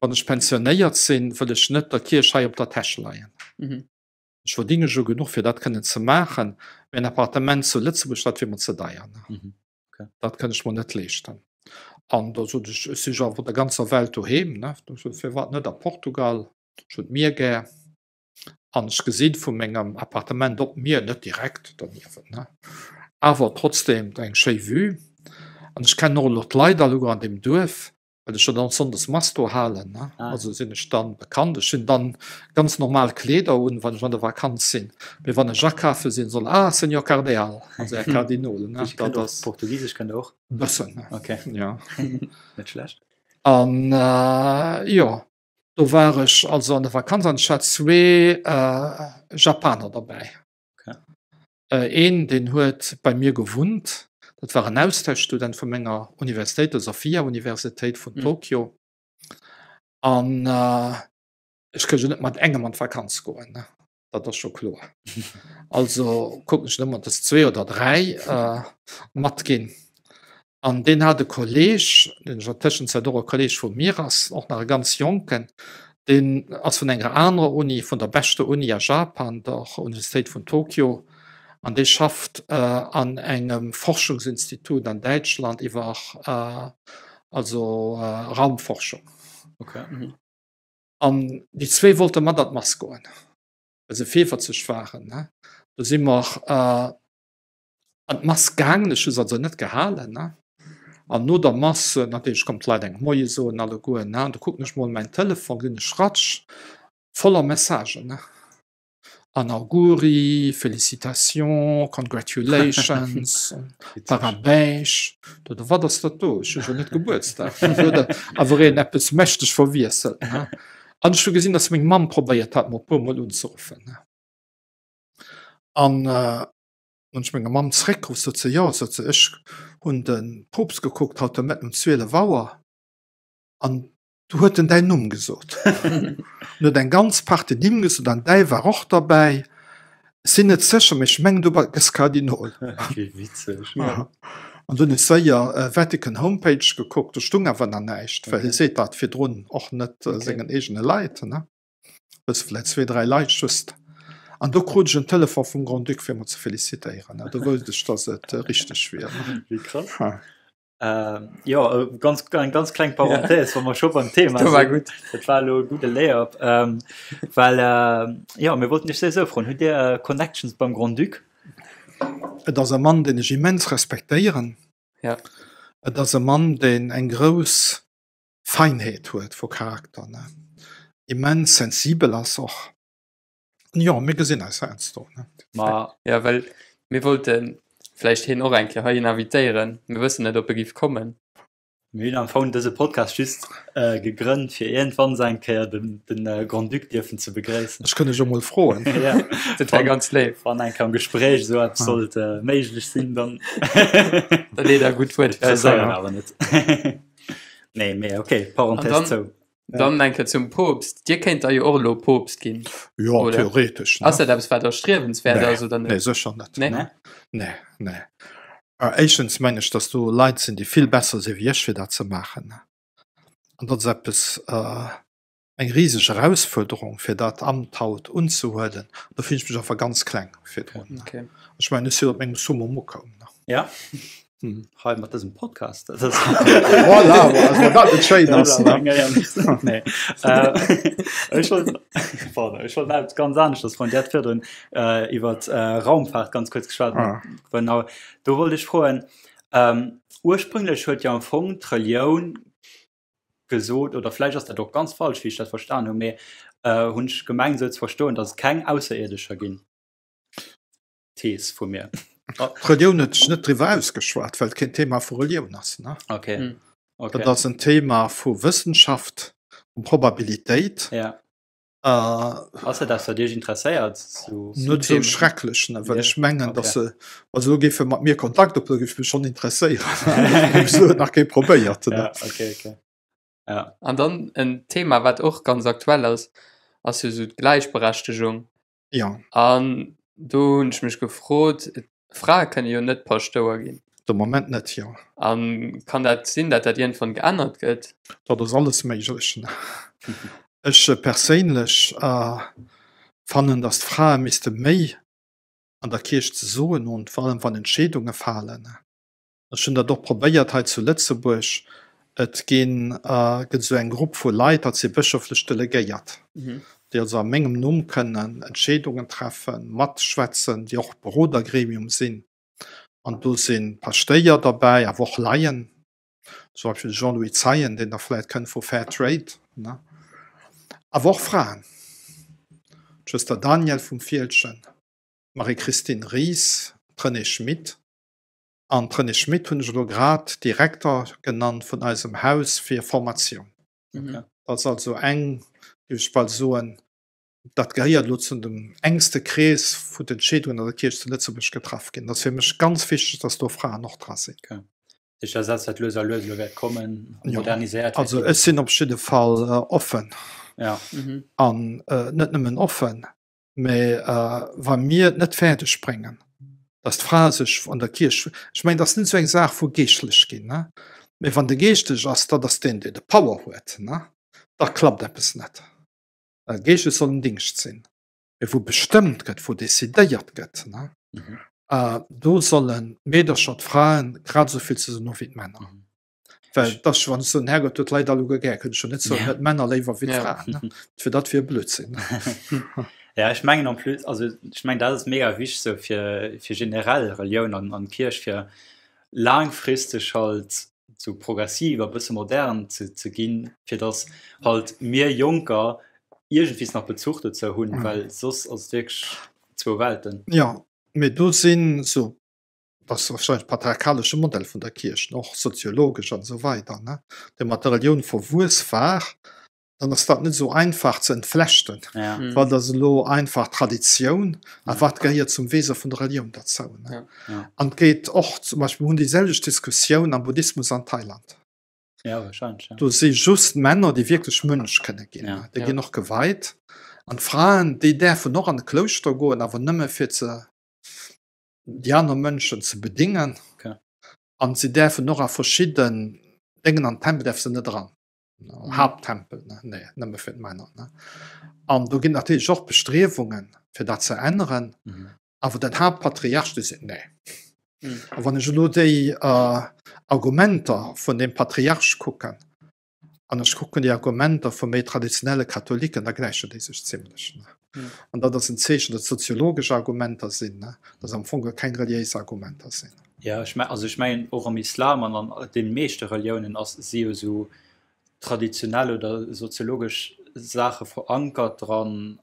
Wann ech pensionéiert sinn, wëll ech net der Kierch hei op der Täsch leien. Mhm. Ech verdinge jo genuch, fir dat kënnen ze maachen, mä en Appartement zu Lëtzebuerg, dat wier mer ze deier. Ne? Mhm. Okay. Dat kënnt ech mer net leeschten. An da sot ech, ech si jo awer op der ganzer Welt doheem, ne? Da sot ech, firwat net a Portugal? Ech hunn d'Mier gär. An ech gesi vu mengem Appartement op d'Mier, net direkt derniewent, ne? Awer trotzdem eng schéi Vue. An ech kennen och elo d'Leit alleguer an deem Duerf. well ech jo dann sonndes Mass do halen, ne? Ah. Also sinn ech dann bekannt. Ech hunn dann ganz normal Kleeder un, wann ech an der Vakanz sinn. Mee wann ech akafe sinn, soll, ah, Senhor Cardeal, also Här Kardinol, ne? Ech kënnt Dat och ass Portugisesch kënnt och. bëssen, ne? Okay. Ja. Net schlecht. An jo, do war ech also an der Vakanz an ech hat zwee Japaner derbäi. Okay. Een, deen huet bei mir gewunnt, dat war en Austauschstudent vu menger Universitéit, der Sophia-Universitéit vun Tokio. An ech kënnt jo net mat engem an d'Vakanz goen, ne? Dat ass scho kloer. Also kucken ech ëmmer, dass zwee oder dräi matginn. An deen hat e Kolleg, deen an der Tëschenzäit och e Kolleg vu mir ass, och nach e ganz Jonken, deen ass vun enger anerer Uni, vun der beschter Uni a Japan, der Universitéit vun Tokio, an dee schafft an engem Forschungsinstitut an Däitschland iwwer also Raumforschung. An déi zwee wollte mat an d'Mass goen, well se virwëtzeg waren. Do si mer An d'Mass gaangen, ech hu se also net gehalen, ne? An no der Mass, natierlech kommen d'Leit engem Moie soen alleguer, ne? An du kucken ech mol mäin Telefon, gesinn ech Ratsch, voller Messagen, ne? An Auguri, Félicitations, Congratulations, Parabéns. Do, do, wat ass dat do? Ech hu jo net Gebuertsdag. Do huet awer een eppes mächteg verwiesselt, ne? An ech hu gesinn, dass meng Mamm probéiert hat, mer e puermol unzeruffen, ne? An Hunn ech menger Mamm zeréckgeruff, sot se, jo, sot se, ech hunn de Poopst gekuckt haut de Mëtten um 12 Auer an du huet en däin Numm gesot. En huet eng ganz Partie Nimm gesot an däi war och derbäi. Ech sinn net sécher, mee ech mengen du gëss Kardinol. Wéi witzeg. An dunn hunn ech séier Vatican Homepage gekuckt, do stung awer nach näischt, well hie seet dat virdrun och net sengen eegene Leit, ne. Wësse vläit zwee, dräi Leit just. An do krut ech en Telefon vum Grand-Duc fir mer ze felicitéieren. Do wousst ech, datt et richteg wier. Wéi krass. Jo, ganz, eng ganz kleng Parenthèse, wa mer scho beim Thema Dat war sinn. gutt. Dat war elo e gudde Lay-up. Well, jo, mir wollten iech souwisou froen, Hutt Dir Connections beim Grand-Duc? Et ass e Mann, deen ech immens respektéieren. Ja. Et ass e Mann, deen eng grouss Feinheet huet vu Charakter, ne, immens sensibel ass och. Jo, mir gesinn eis heiansdo, ne. Ma. Ja, well mir wollte vläicht hien och eng Kéier heihin invitéieren. Mir wëssen net, ob e giff kommen. Mir hunn am Fong dëse Podcast just gegrënnt, fir iergendwann eng Kéier den, den Grand-Duc dierfen ze begréissen. Ech kënn ech jo mol froen. Ja. Dat wär ganz léif. Wann eng Kéier am Gespréich esou eppes sollt méiglech sinn, dann. Da leet der e gutt Wuert fir eis Presséieren an. awer net. Nee, mee okay, Parenthèse An dann, zou. dann eng Kéier zum Poopst. Dir kéint da jo och elo Poopst ginn, Jo, oder? theoretesch, ne? Ass dat eppes, wat erstriewenswäert Nee, ass, oder nee, net? sécher net. Nee? Nee? Nee, nee. Éischtens mengen ech, dass do Leit sinn, déi vill besser si wéi ech, fir dat ze maachen. An dat ass eppes. Eng riseg Erausfuerderung, fir dat Amt haut unzehuelen. Do fillen ech mech einfach ganz kleng virdrun. Okay. Ech mengen, ech sinn op mengem Summum ukomm. Ja. Hei mat dësem Podcast. Voilà, also wann dat net schéin ass. Ne? Nee. Äh, ech wollt, pardon, ech wollt eppes ganz aneschters froen. Dir hat virdrun äh, iwwer äh, Raumfahrt ganz kuerz geschwat. Ah. Genau. Do wollt ech froen, ähm, ursprünglech huet jo am Fong d'Relioun gesot, oder vläicht ass dat och ganz falsch, wéi ech dat verstan hunn, mee hunn ech gemengt esou ze verstoen, datt et keng Ausserierdescher ginn. Thees vu mir. D'Relioun huet sech net driwwer ausgeschwat, well et keen Thema vu Relioun ass. Ne? Okay. Mm. Okay. Dat ass en Thema vu Wëssenschaft, vu Probabilitéit. Ja. Äh, Ass dat eppes, wat Iech interesséiert? So, net esou Themen. schrecklech, ne? Well Ja, ech mengen, okay. dass se, also elo géife mat mir Kontakt ophuelen, géif mech schonn interesséieren. Bis elo huet nach kee probéiert. Ne? Ja, okay, okay. Ja. An dann en Thema, wat och ganz aktuell ass, ass jo esou d'Gläichberechtegung. Ja. An do hunn ech mech gefrot, Frae kënne jo net Paschtouer ginn. De Moment net, jo. A kann dat sinn, datt dat iergendwann geännert gëtt? Dat ass alles méiglech. Ech perséinlech fannen, datt d'Frae misste méi an der Kierch ze soen hunn, vor allem wann Entscheedunge falen. Ech hunn dat och probéiert hei zu Lëtzebuerg. Et ginn, gëtt esou eng Grupp vu Leit, dat si bëschoflech Delegéiert, déi also a mengem Numm kënnen Entscheedungen treffen, matschwätzen, déi och Berodergremium sinn. An do si Paschtéier derbäi, awer och Laien, zum Beispill de Jean-Louis Zeien, deen Der vläicht kënnt vu Fair Trade, ne, awer och Fraen, d'Schwëster Daniel vum Fieldgen, d'Marie-Christine Ries, d'Renée Schmit. An d'Renée Schmit hunn ech elo grad Direkter genannt vun eisem Haus fir Formatioun. Mhm. Dat ass also eng, géif ech bal soen, dat gehéiert elo zu dem enkste Krees, wou d'Entscheedungen an der Kierch zu Lëtzebuerg getraff ginn. Dat ass fir mech ganz wichteg, dass do Fraen och dra sinn. Okay. Dat heescht, dat ass eppes, wat lues a lues elo wäert kommen, Jo. moderniséiert wäert Also ginn. ech sinn op jidde Fall offen. Ja. Mhm. An net nëmmen offen, Mä wa mir et net fäerdeg bréngen, datt d'Frae sech an der Kierch, ech mengen, dat ass net esou eng Saach vu geeschtlech ginn, ne, mä wann de geeschtlech ass, dat ass deen, deen de Power huet, ne, da klappt eppes net. Well geeschtlech soll en Dingscht sinn, mä wou bestëmmt gëtt, wou decidéiert gëtt, ne, do sollen d'Meedercher, d'Fraen grad esou vill ze soen hu wéi d'Männer. Well dat ass, wann ech soen, Herrgott huet d'Leit alleguer gär, kënnt ech jo net soen, huet d'Männer léiwer wéi d'Fraen. Ne? Fir dat wier Blödsinn. Ja, ech mengen en plus, also ech mengen dat ass mega wichteg sou fir, fir generell Relioun an, an Kierch fir laangfristeg halt sou progressiv a bësse modern ze, ze ginn, fir datt halt mir Jonker iergendwees nach Bezuch dozou hunn, well soss ass et wierklech zwou Welten. Jo, mee do sinn sou Dat ass warscheinlech patriarchalesche Modell vun der Kierch, och soziologesch an esou weider, ne, dee mat der Relioun verwuess war, dann ass dat net esou einfach ze entflechten. Ja. Wat ass elo einfach Traditioun a wat gehéiert zum Wese vun der Relioun derzou, ne? Ja. An et geet och zum Beispill, mir hunn déi selwecht Diskussioun am Buddhismus an Thailand. Ja, wahrscheinlech, ja. Do si just Männer, déi wierklech Mönch kënne ginn. Ja. Déi Ja. ginn och geweit. An d'Fraen, déi däerfen och an e Klouschter goen, awer nëmme fir ze déi aner Mënschen ze bedingen. Okay. An si däerfen och a verschidden Déngen an Tempel däerfe se net eran. Mhm. Haapttempel, ne? Nee, nëmme fir d'Männer. Ne? An do ginn natierlech och Bestriewungen, fir dat ze änneren. Mhm. Awer den Haaptpatriarch, dee seet, nee. Mhm. A wann ech elo déi äh, Argumenter vun deem Patriarch kucken, An ech kucken déi Argumenter vu méi traditionelle Katholiken, da gläichen déi sech zimlech. An dat ass en Zeechen, datt soziologesch Argumenter sinn, datt am Fong keng reliéis Argumenter sinn. Jo, ech mengen, also ech mengen och am Islam an an de meeschte Reliounen ass, si jo esou traditionell oder soziologesch Saache verankert dran.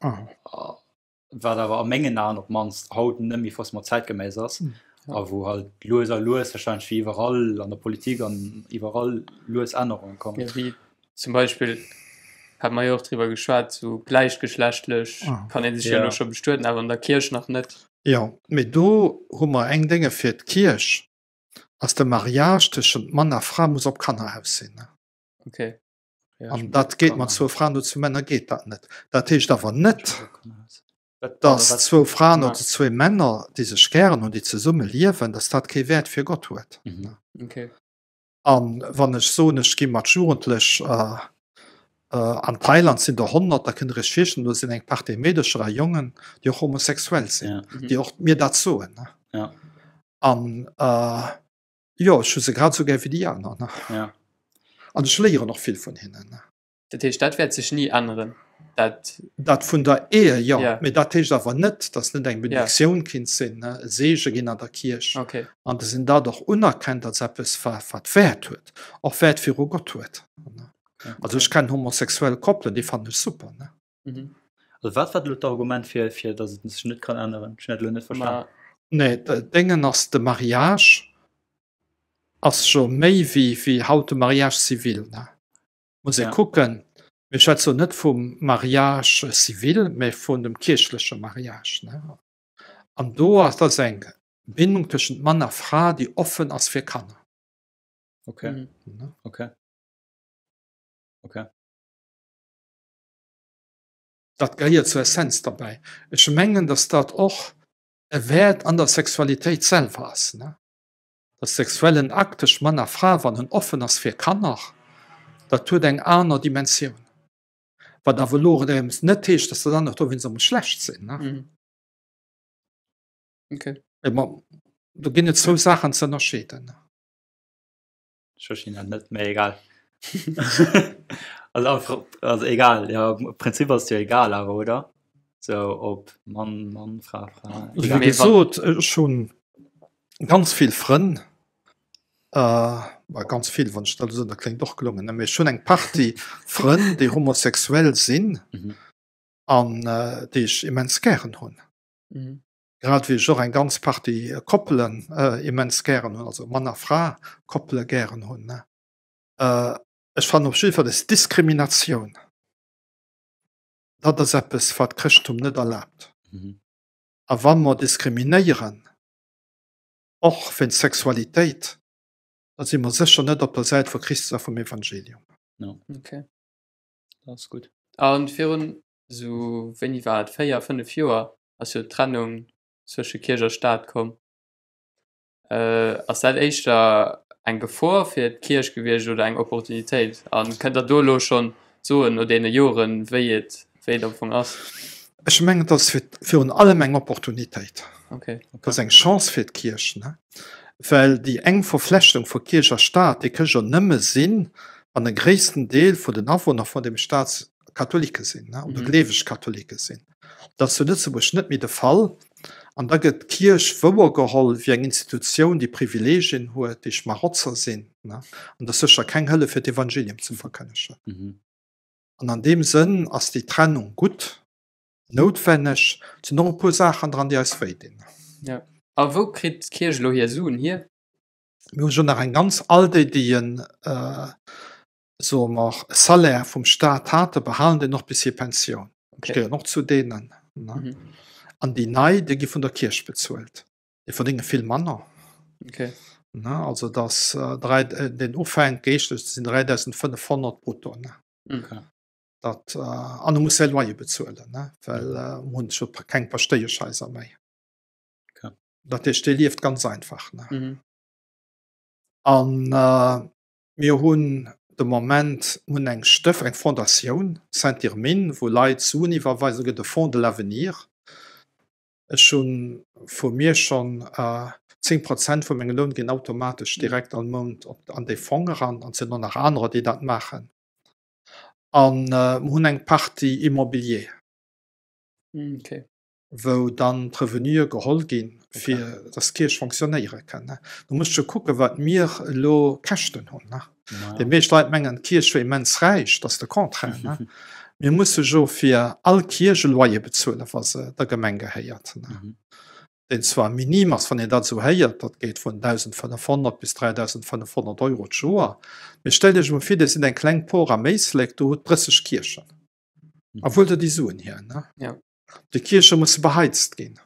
Wat awer a mengen Aen op d'mannst haut net méi forcément zäitgeméiss ass a wou halt lues a lues wahrscheinlech wéi iwwerall an der Politik an iwwerall lues Ännerunge kommen. Ja, wéi zum Beispill, hate mer jo och driwwer geschwat, sou gläichgeschlechtlech kann ee sech jo elo scho bestueden, awer an der Kierch nach net. Jo, mee do hu mer eng Dénge fir d'Kierch, ass de Mariage tëschent Mann a Fra muss op Kanner aus sinn. Okay. An dat geet mat zwou Fraen oder zwou Männer geet dat net. Dat heescht awer net, datt zwou Fraen oder zwee Männer, déi sech gären hunn, déi zesumme liewen, datt dat kee Wäert fir Gott huet. Okay. An wann ech soen, ech gi mat Jugendlech. An Thailand sinn der 100, da kënnt Der Iech virstellen, do sinn eng Partie Meedercher a Jongen, déi och homosexuell sinn, déi och mir dat soen. An jo, ech hu se grad esou gär wéi déi aner. An ech léieren och vill vun hinnen. Dat heescht, dat wäert sech ni änneren, dat. Dat vun der Ehe, jo. Mee dat heescht awer net, datt net eng Benediktioun kinnt sinn, e Seege ginn an der Kierch. An datt een dat och unerkennt als eppes, wat Wäert huet, och Wäert viru Gott huet. Also ech kennen homosexuell Koppelen, déi fannen ech super. Also wat war elo d'Argument, fir, fir datt et sech net kann änneren? Ech hunn dat elo net verstanen. Nee, d'Déngen ass, de Mariage ass jo méi wéi, wéi haut de Mariage civil. Muss ee kucken, mir schwätze jo net vum Mariage civil, mä vun dem kierchleche Mariage. An do ass, dat ass eng Bindung tëschent Mann a Fra, déi offen ass fir Kanner. Okay. Okay. Okay. Dat gehéiert zur Essenz derbäi. Ech mengen, datt dat och e Wäert an der Sexualitéit selwer ass. De sexuellen Akt tëscht Mann a Fra, wann en offen ass fir Kanner, dat huet eng aner Dimensioun. Wat awer elo erëm net heescht, datt dat anert dowéinst muss schlecht sinn. Okay. Do ginn et zwou Saachen ze ënnerscheeden. Ech verstinn dat net, mee egal. Also einfach, also egal, ja, am Prinzip ass et jo egal awer, oder? So ob Mann, Mann, Fra, Fra. Also wéi gesot, ech hunn ganz vill Frënn, äh, ganz vill, wann ech dat esou soen, dat kléngt och gelongen, ne, mee ech hunn eng Partie Frënn, déi homosexuell sinn an déi ech immens gären hunn. Grad wéi ech och eng ganz Partie Koppelen immens gären hunn, also Mann a Fra Koppele gären hunn. Ech fannen op jidde Fall, dass Diskriminatioun, dat ass eppes, wat d'Chrëschtentum net erlaabt. A wa mer diskriminéieren, och wéinst Sexualitéit, da si mer sécher net op der Säit vu Christus a vum Evangelium. Okay. Dat ass gutt. A virun esou, wéini war et, 4, 5 Joer ass jo d'Trennung zwësche Kierch a Staat komm. Ass dat éischter eng Gefor fir d'Kierch gewiescht oder eng Opportunitéit? A kënnt Der do elo schonn soen, no deene Joren, wéi et, wéi et am Fong ass? Ech mengen, et ass virun allem eng Opportunitéit. Okay. Et ass eng Chance fir d'Kierch, ne? Well déi enk Verflechtung vu Kierch a Staat, déi kënnt jo nëmme sinn, wann e gréissten Deel vun den Awunner vun deem Staat Katholike sinn, ne, oder gleeweg Katholike sinn. Dat ass zu Lëtzebuerg net méi de Fall. An da gëtt d'Kierch wouergeholl wéi eng Institutioun, déi Privileegien huet, déi Schmarotzer sinn, ne. An dat ass sécher keng Hëllef fir d'Evangelium ze verkënnegen. An an deem Sënn ass déi Trennung gutt, noutwenneg. Et sinn och e puer Saachen dran, déi eis wéi dinn. Jo. A wou kritt d'Kierch elo hir Suen hier? Mir hu jo nach eng ganz, all déi, déi en, soe mer, e Salaire vum Staat hate behalen deen och bis hir Pensioun. Ech gehéieren och zu deenen. An déi nei, déi gi vun der Kierch bezuelt. Déi verdénge vill manner. Okay. Ne, also dass äh, den ufänkt geeschtlech sinn 3500 brutto. Ne? Okay. Dat, äh, an du muss säi Loyer bezuelen, ne? well äh, hunn scho keng Paschtéieschhaiser méi. Okay. Dat heescht, dee lieft ganz einfach. Ne? Mhm. An äh, Mir hunn de Moment hunn eng Stëff, eng Fondatioun, Sainte-Irmine, wou Leit Suen iwwerweisen, do gëtt e Fonds de l'avenir. Ech hu vu mir schonn 10 Prozent vu mengem Loun ginn automatesch direkt all Mount op an dee Fong eran an et sinn och nach anerer, déi dat maachen. A mir hunn eng Partie Immobilier. Okay. Wou dann d'Revenuë geholl ginn, fir dass d'Kierch fonctionnéiere kann. Do muss ech jo kucken, wat mir elo Käschten hunn. Déi meescht Leit mengen, d'Kierch wier immens räich. Dat ass de Contraire. Mir musse jo fir all Kierch e Loyer bezuelen, wa se der Gemeng gehéiert, deen zwar minim ass, wann een dat esou héiert, dat geet vun 1.500 bis 3.500 Euro d'Joer. Mee stellt Iech emol vir, Dir sidd eng kleng Por am Éislek, do hutt 30 Kierchen. A wou huelt Der déi Suen hier? Déi Kierche musse beheizt ginn.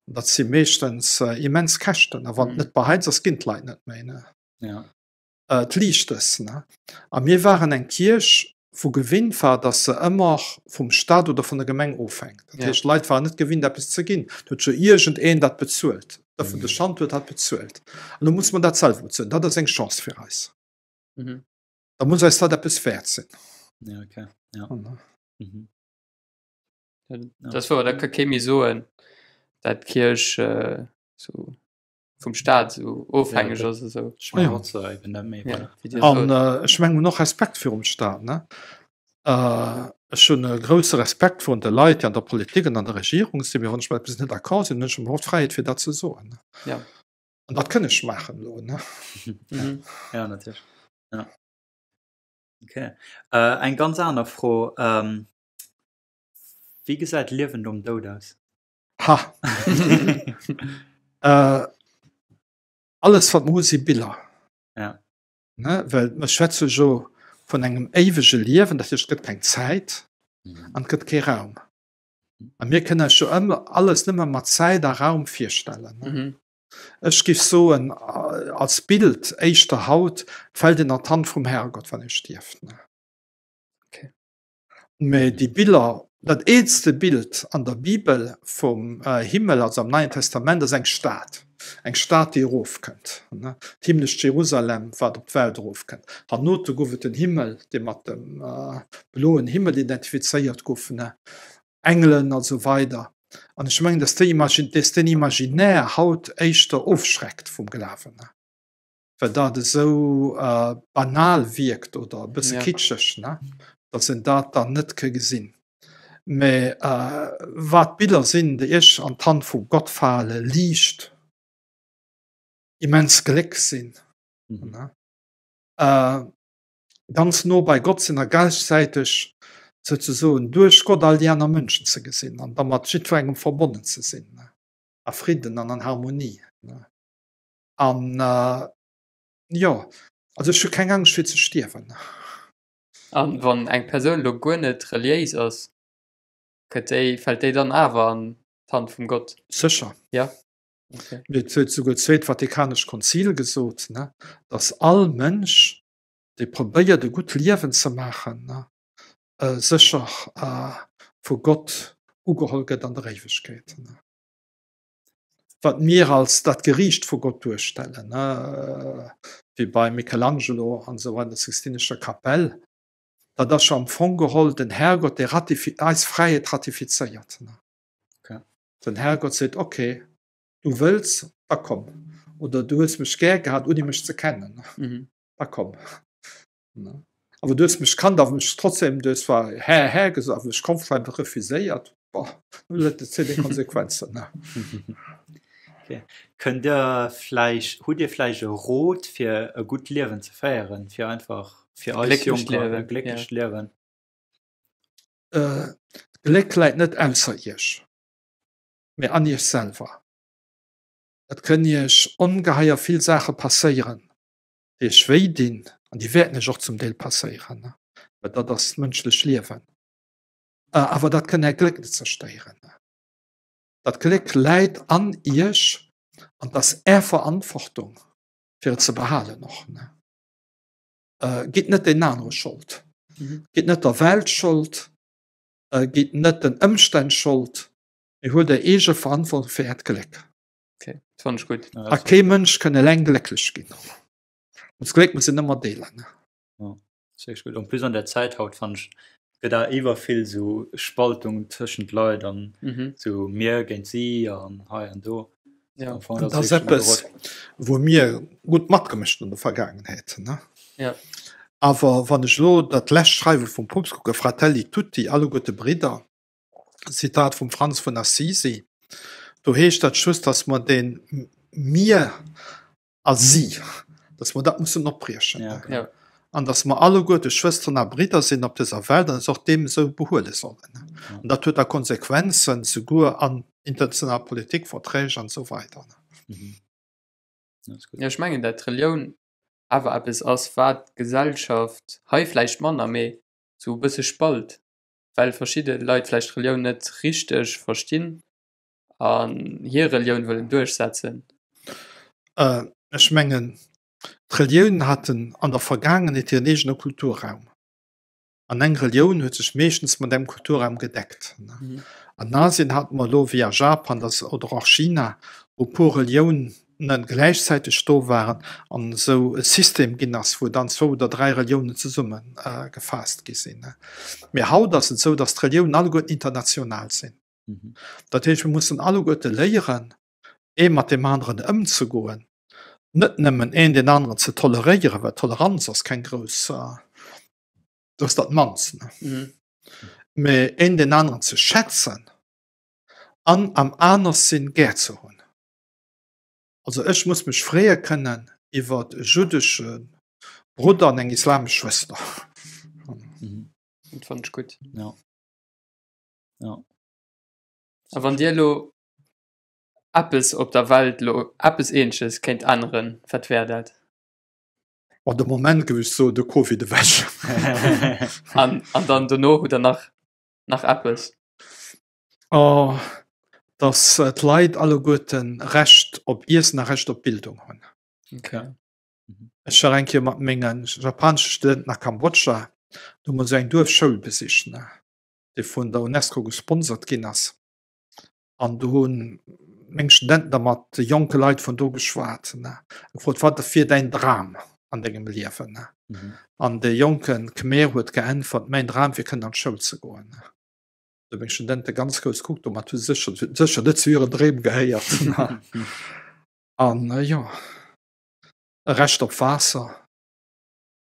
Dat si meeschtens immens Käschten. A wann et net beheizt ass, ginn d'Leit net méi. D'Liichtes. A mir waren eng Kierch, wou gewinnt war, datt se ëmmer vum Staat oder vun der Gemeng ofhänkt. Dat heescht, d'Leit waren net gewinnt, eppes ze ginn. Et huet jo iergendeen dat bezuelt. D'ëffentlech Hand huet dat bezuelt. An elo musse mer dat selwer bezuelen. Dat ass eng Chance fir eis. Da muss eis dat eppes wäert sinn. Ja, okay. Ja. Mhm. Dat wor, da ka kee méi soen, dat d'Kierch äh, so vum Staat so ofhängeg ass esou. Ech mengen och so eben net méi. Ja, wéi Dir An sot. äh, ech mengen hunn och Respekt virum Staat, ne? Äh, ech hunn e grousse Respekt virun de Leit, déi an der Politik an an der Regierung sinn, mee wann ech mat eppes net d'accord sinn, hunn ech och d'Fräiheet fir dat ze soen, ne? Ja. An dat kënn ech maachen elo, ne? Mhm. Ja, natierlech. Ja. Okay. Äh, eng ganz aner Fro. Ähm, wéi gesäit Liewen nom Doud aus? Ha! Äh, alles wat mer hu si Biller. Ja. Ne? Well mer schwätze jo vun engem éiwege Liewen, dat heescht et gëtt keng Zäit an et gëtt kee Raum. A mir kënnen eis jo ëmmer alles nëmme mat Zäit a Raum virstellen. Ne? Mhm. Ech giff soen, als Bild éischter haut, et fält een an d'Hand vum Herrgott, wann ee stierft. Ne? Okay. Mä déi Biller, dat eelste Bild an der Bibel vum Himmel, also am Neien Testament, ass eng Stad, eng Stad, déi erofkënnt, d'himmlescht Jerusalem, wat op d'Welt erofkënnt. Hernote gouf et den Himmel, dee mat dem bloen Himmel identifizéiert gouf, Engelen a sou weider. An ech mengen, dass deen Imaginaire haut éischter ofschreckt vum Glawen. well dat esou banal wierkt oder e bësse kitscheg, ne, datt een dat dann net ke gesinn. Mä wat Biller sinn, déi iech an d'Hand vu Gott fale, Liicht, immens Gléck sinn, ne, ganz no bei Gott sinn a gläichzäiteg souzesoen duerch Gott all déi aner Mënschen ze gesinn an da mat jiddwerengem verbonnen ze sinn, ne, a Fridden an an Harmonie, ne. An jo, also ech hu keng Angscht fir ze stierwen. An wann eng Persoun lo guer net reliéis ass, gëtt déi, fält déi dann awer an d'Hand vum Gott? Sécher. Ja? Okay. Mee et huet souguer d'Zweet Vatikanescht Konzil gesot, ne, datt all Mënsch, dee probéiert e gutt Liewen ze maachen, ne, sécher vu Gott ugeholl gëtt an der Éiwegkeet. Wat mir als dat Geriicht vu Gott duerstellen, wéi bei Michelangelo an esou an der Sixtinescher Kapell, dat ass jo am Fong geholl den Herrgott, dee eis Fräiheet ratifizéiert. Den Herrgott seet, ok, du wëlls, da komm. Oder du hues mech gär gehat, ouni mech ze kennen, da komm. Awer du hues mech kannt, awer mech trotzdem, du hues zwar Här, Här gesot, awer mech konsequent refuséiert, boah, nun huet et seng Konsequenzen. Okay. Kënnt Dir vläicht, hutt Dir vläicht e Rot fir e gutt Liewen ze féieren, fir einfach fir eis Jonker e glécklecht Liewen? D'Gléck läit net ausser Iech, mee an Iech selwer. Et kënnen Iech ongeheier vill Saache passéieren, déi iech wéi dinn, an déi wäerten iech och zum Deel passéieren, well dat ass d'mënschlech Liewen, awer dat kënn äert Gléck net zerstéieren. Dat Gléck läit an iech an 't ass är Verantwortung, fir et ze behalen och. Gitt net deenen anere Schold, gitt net der Welt Schold, gitt net den Ëmstänn Schold, mee huelt är eege Verantwortung fir äert Gléck. Okay, dat fand ech gutt. A kee Mënsch kënn eleng glécklech ginn. An d'Gléck muss een ëmmer deelen. Ja, dat ass gutt. En plus an der Zäit haut fand ech, gëtt da iwwer vill sou Spaltung tëschent Leit an sou mir géint si an hei an do. Ja. Am Fong, Dat ass eppes, wou mir gutt matgemëscht hunn an der Vergaangenheet, ne? Ja. Awer wann ech elo dat lescht Schreiwe vum Poopst kucken, Fratelli tutti, alleguerte Bridder, Zitat vum Franz vun Assisi, do heescht dat just, dass mer dee Mir a Si, dass mer dat mussen opbriechen ja. an dass mer alleguerte Schwësteren a Bridder sinn op dëser Welt an eis och deem esou behuele sollen. An dat huet da Konsequenzen souguer an internationaler Politik, Verträg an esou weider. Mhm. Ja, ech mengen, dat d'Relioun awer eppes ass, wat d'Gesellschaft hei vläicht manner, mee sou e bësse spalt. well verschidde Leit vläicht d'Relioun net richteg verstinn an hir Relioun wëllen duerchsetzen. Ech mengen, d'Reliounen haten an der Vergaangenheet hiren eegene Kulturraum. An eng Relioun huet sech meeschtens mat engem Kulturraum gedeckt. An Asien hate mer elo, wéi a Japan oder och China, wou puer Relioun. gläichzäiteg do waren an esou e System ginn ass, wou dann zwou oder dräi Reliounen zesumme gefaasst gi sinn. Mee haut ass et esou, datt d'Reliounen alleguerten international sinn. Dat heescht, mir mussen alleguerte léieren, ee mat deem aneren ëmzegoen, net nëmmen een deen aneren ze toleréieren, well Toleranz ass keng grouss, dat ass dat mannst, mee een deen aneren ze schätzen an am Anerssinn gär ze hunn. Also ech muss mech freeë kënnen iwwer e juddesche Brudder an eng islamesch Schwëster. Dat fannen ech gutt. Ja. Ja. A wann Dir elo eppes op der Welt elo, eppes eenzeges kéint änneren, wat wär dat? Bon, de Moment géif ech soen, de Covid ewech. An, an dann dono hutt Der nach, nach eppes? Oh, dass d'Leit alleguerten Recht op Iessen a Recht op Bildung hunn. Okay. Ech war eng Kéier mat menge japanesche Studenten a Kambodscha, do hu mer esou eng Duerfschoul besicht, ne, déi vun der UNESCO gesponsert ginn ass. An do hu meng Studenten da mat de jonke Leit vun do geschwat, ne, a gefrot, Wat wier däin Dram an dengem Liewen, ne? An dee jonke Khmer huet geäntwert, Mäin Dram wier kënnen an d'Schoul ze goen. Do meng Studente ganz grouss kuckt, domat hu se sécher sécher net zu hiren Dreem gehéiert. An jo, e Recht op Waasser,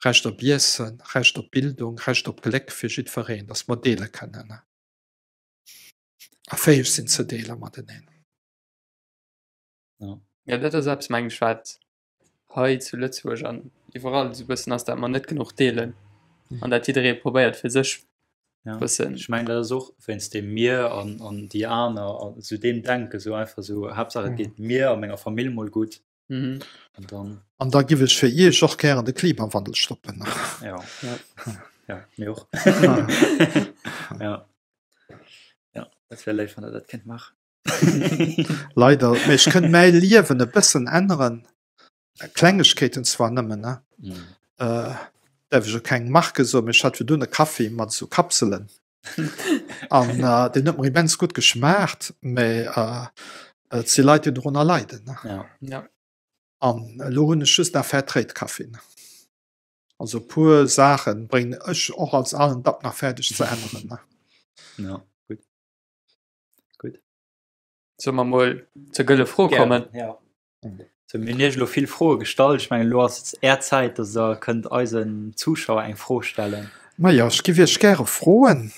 Recht op Iessen, Recht op Bildung, Recht op Gléck fir jiddwereen, datt mer deele kënnen a fäeg sinn ze deele mateneen. Jo, dat ass eppes, meng ech, wat hei zu Lëtzebuerg an iwwerall esou e bëssen ass, dat mer net genuch deelen an dat jidderee probéiert fir sech Ja. bëssen. Ech mengen dat ass och wéinst deem mir an, an déi aner an esou deem Denken, esou einfach esou Haaptsaach et geet mir a menger Famill mol gutt Mhm. an dann. An da giff ech fir Iech och gären de Klimawandel stoppen. Ja. Ja. Ja, mir och. Ja. Ja, dat wär léif, wann Der dat kéint maachen. Leider, mee ech kënnt mäi Liewen e bëssen änneren, Klengegkeeten zwar nëmmen, ne? Mm. Äh, däerf ech jo keng Marke soen, mee ech hat virdrun e Kaffi mat esou Kapselen an äh, deen huet mer immens gutt geschmaacht, mee äh, et si Leit, déi dorunner leiden, ne? Ja. Ja. An elo hunn ech just nach Fairtrade-Kaffi, ne? Also e puer Saache bréngen ech och als alen Dapp nach fäerdeg ze änneren, ne? Ja, gutt. Gutt. Solle mer mol zur gëlle Fro kommen? Ja. So, mir hunn Iech elo vill Froe gestallt. Ech mengen, elo ass et Är Zäit, dass Der kënnt eisen Zuschauer eng Fro stellen. Majo, ech giff Iech gäre froen,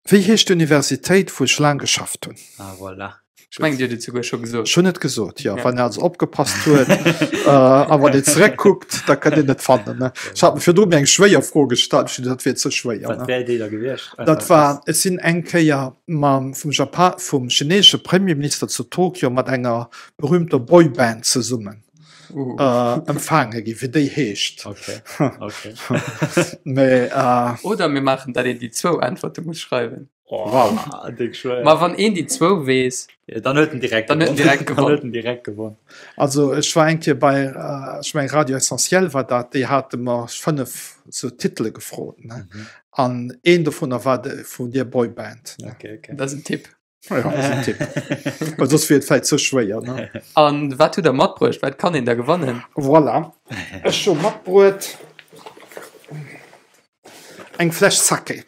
Wéi heescht d'Universitéit, wou ech laang geschafft hunn? Ah, voilà. Ech mengen, Dir hutt et souguer scho gesot. Ech hunn et gesot, jo. Wann een also opgepasst huet a wann een zeréckkuckt, da kënnt een et fannen. Ech hat mir virdru mir eng schwéier Fro gestallt, ech hunn dat wier ze schwéier. Wat wär déi da gewiescht? Dat war, ech sinn eng Kéier mam vum Japa vum chineesesche Premierminister zu Tokio mat enger berühmter Boyband zesummen empfaange ginn, wéi déi heescht. Okay, okay. Mee. Oder mir maachen, datt een déi zwou Äntwerte muss schreiwen. Wow, déck schwéier. Ma wann een déi zwou weess, Ja, dann huet en direkt Dann huet en direkt gewonnen. Dann huet en direkt gewonnen. Also ech war eng Kéier bei, ech meng Radio Essentiel war dat, déi hate mer 5 sou Titele gefrot, ne? An een dovunner war de vun deer Boyband, ne? Okay, okay. Dat ass en Tipp. Ja, dat ass en Tipp. Well soss wier et vläicht ze schwéier, ne? An wat hutt Der matbruecht? Wat kann een da gewannen? Voilà, ech hu matbruet. Eng Fläsch Sake.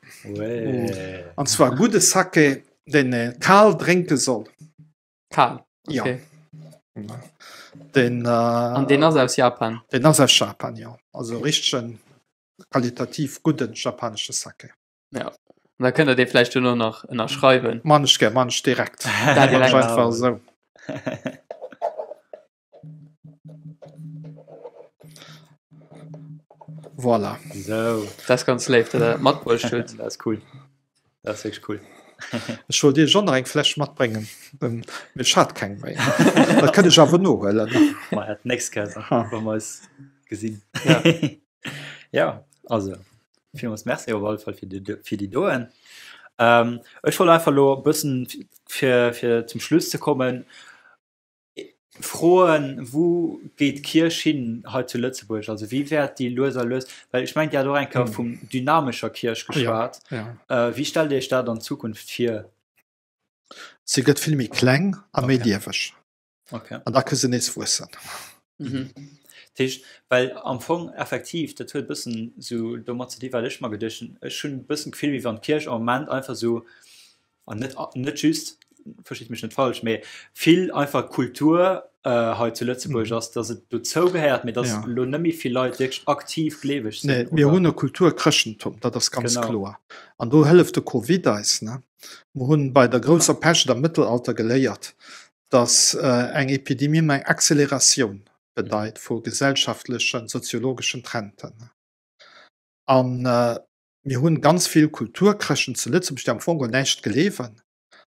An zwar gudde Sake, deen ee kal drénke soll. Kal? Ja. Den, An deen ass aus Japan? Deen ass aus Japan, jo. Also richtegen, qualitativ gudden japanesche Sake. Ja. An da kënnt der dee vläicht duerno nach ënnerschreiwen. Man ech gär, man ech direkt. Dat direkt. Einfach esou. Voilà. So. Dat ass ganz léif, dat der dat matbruecht hutt. Dat ass cool. Dat ass wierklech cool. Ech wollt Iech och nach eng Fläsch matbréngen, mee ech hat keng méi. Dat kënnt ech awer nohuelen. Ma ja, d'nächst Kéier, wa mer eis gesinn. Ja. Ja, also villmools Merci op alle Fall fir déi, fir déi doen. Ähm, ech wollt einfach elo e bëssen, fir, fir zum Schluss ze kommen, Froen, Wou geet d'Kierch hin hei zu Lëtzebuerg? Also wéi wäert déi lues a lues, well ech mengen, Dir hat och eng Kéier vum dynamescher Kierch geschwat. Wéi stellt Dir Iech dat an Zukunft vir? Se gëtt vill méi kleng a méi lieweg. Okay. An da kënne se nees wuessen. Mhm. Dat heescht, well am Fong effektiv, dat huet e bëssen esou domat ze di wat ech mer geduecht hunn, ech hunn e bëssen d'Gefill, wéi wann d'Kierch am Moment einfach esou, an net, net just, verstitt mech net falsch, mee vill einfach Kultur hei zu Lëtzebuerg ass, datt et dozou gehéiert, mee datt elo net méi vill Leit wierklech aktiv gleeweg sinn. Nee, mir hunn e Kulturchrëschtentum, dat ass ganz kloer. An do hëlleft de Covid eis, ne? Mer hunn bei der grousser Pescht am Mëttelalter geléiert, datt eng Epidemie ëmmer eng Acceleratioun bedeit vu gesellschaftlechen, soziologeschen Trenden. A mir hunn ganz vill Kulturchrëschten zu Lëtzebuerg, déi am Fong un näischt gleewen,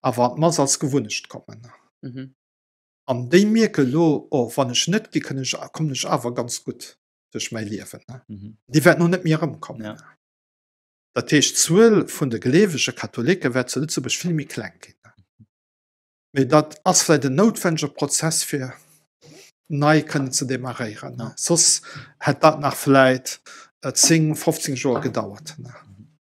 awer an d'Mass als Gewunnecht kommen. An déi mierke lo, oh, wann ech net gi, kënn ech, kommen ech awer ganz gutt duerch mäi Liewen. Déi wäerten och net méi erëmkommen. Dat heescht, d'Zuel vun de gleewege Katholike wäert zu Lëtzebuerg vill méi kleng ginn. Mee dat ass vläicht en noutwennege Prozess, fir nei kënnen ze demarréieren. Soss hätt dat nach vläicht 10, 15 Joer gedauert.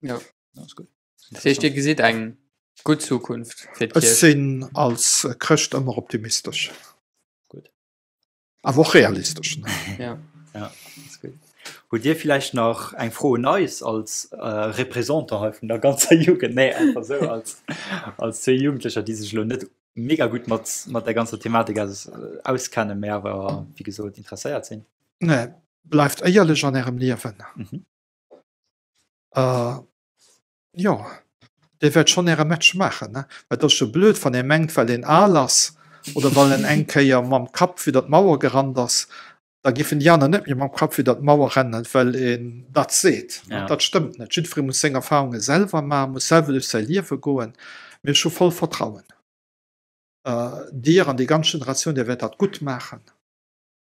Jo, dat heescht, Dir gesitt eng gutt Zukunft fir d'Kierch? Ech sinn als Chrëscht ëmmer optimistesch. Gutt. Awer och realistesch. Ja. Ja, ass gutt. Hutt Dir villäicht nach eng Fro un eis als Représentant hei vun der ganzer Jugend? Nee, einfach sou als, als zwee Jugendlecher, déi sech elo net mega gutt mat, mat der ganzer Thematik aus, auskennen, mä awer, wéi gesot, interesséiert sinn. Nee, bleift éierlech an Ärem Liewen. Mhm. Äh, Jo, dir wäert schonn äre Match maachen, ne? Well et ass jo blöd, wann ee mengt, well een al ass oder well en eng Kéier mam Kapp widder d'Mauer gerannt ass, da géifen déi aner net méi mam Kapp widder d'Mauer rennen, well een dat seet. Dat stëmmt net. Jiddweree muss seng Erfarunge selwer maachen, muss selwer duerch säi Liewe goen. Mee ech hu voll Vertrauen. Dir an déi ganz Generatioun, dir wäert dat gutt maachen.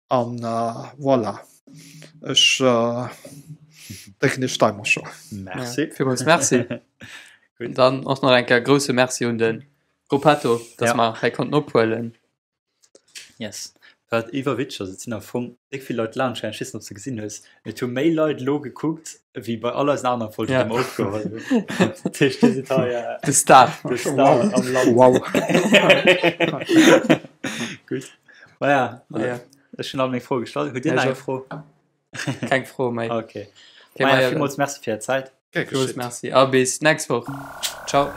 An voilà, ech drécken Iech d'Daimercher. Merci. Villmools Merci. Dann och nach eng Kéier grousse Merci un de Gruppetto, dass mer hei konnten ophuelen. Yes. Wat iwwerwitzeg ass, et sinn am Fong déck vill Leit laanscht gaangen, ech weess net, ob s de gesinn hues, mee et hu méi Leit elo gekuckt, wéi bei all eisen anere Folgen, déi mer opgeholl hunn. Dat heescht, dir sidd hei De Star. de Star am Land. Wow. Gutt. Maja, also, ech hunn all meng Froe gestallt. Hutt Dir nach eng Fro? Keng Fro méi. Okay. Maja, villmools Merci fir Är Zäit. Villmools Merci a bis d'nächst Woch. Ciao.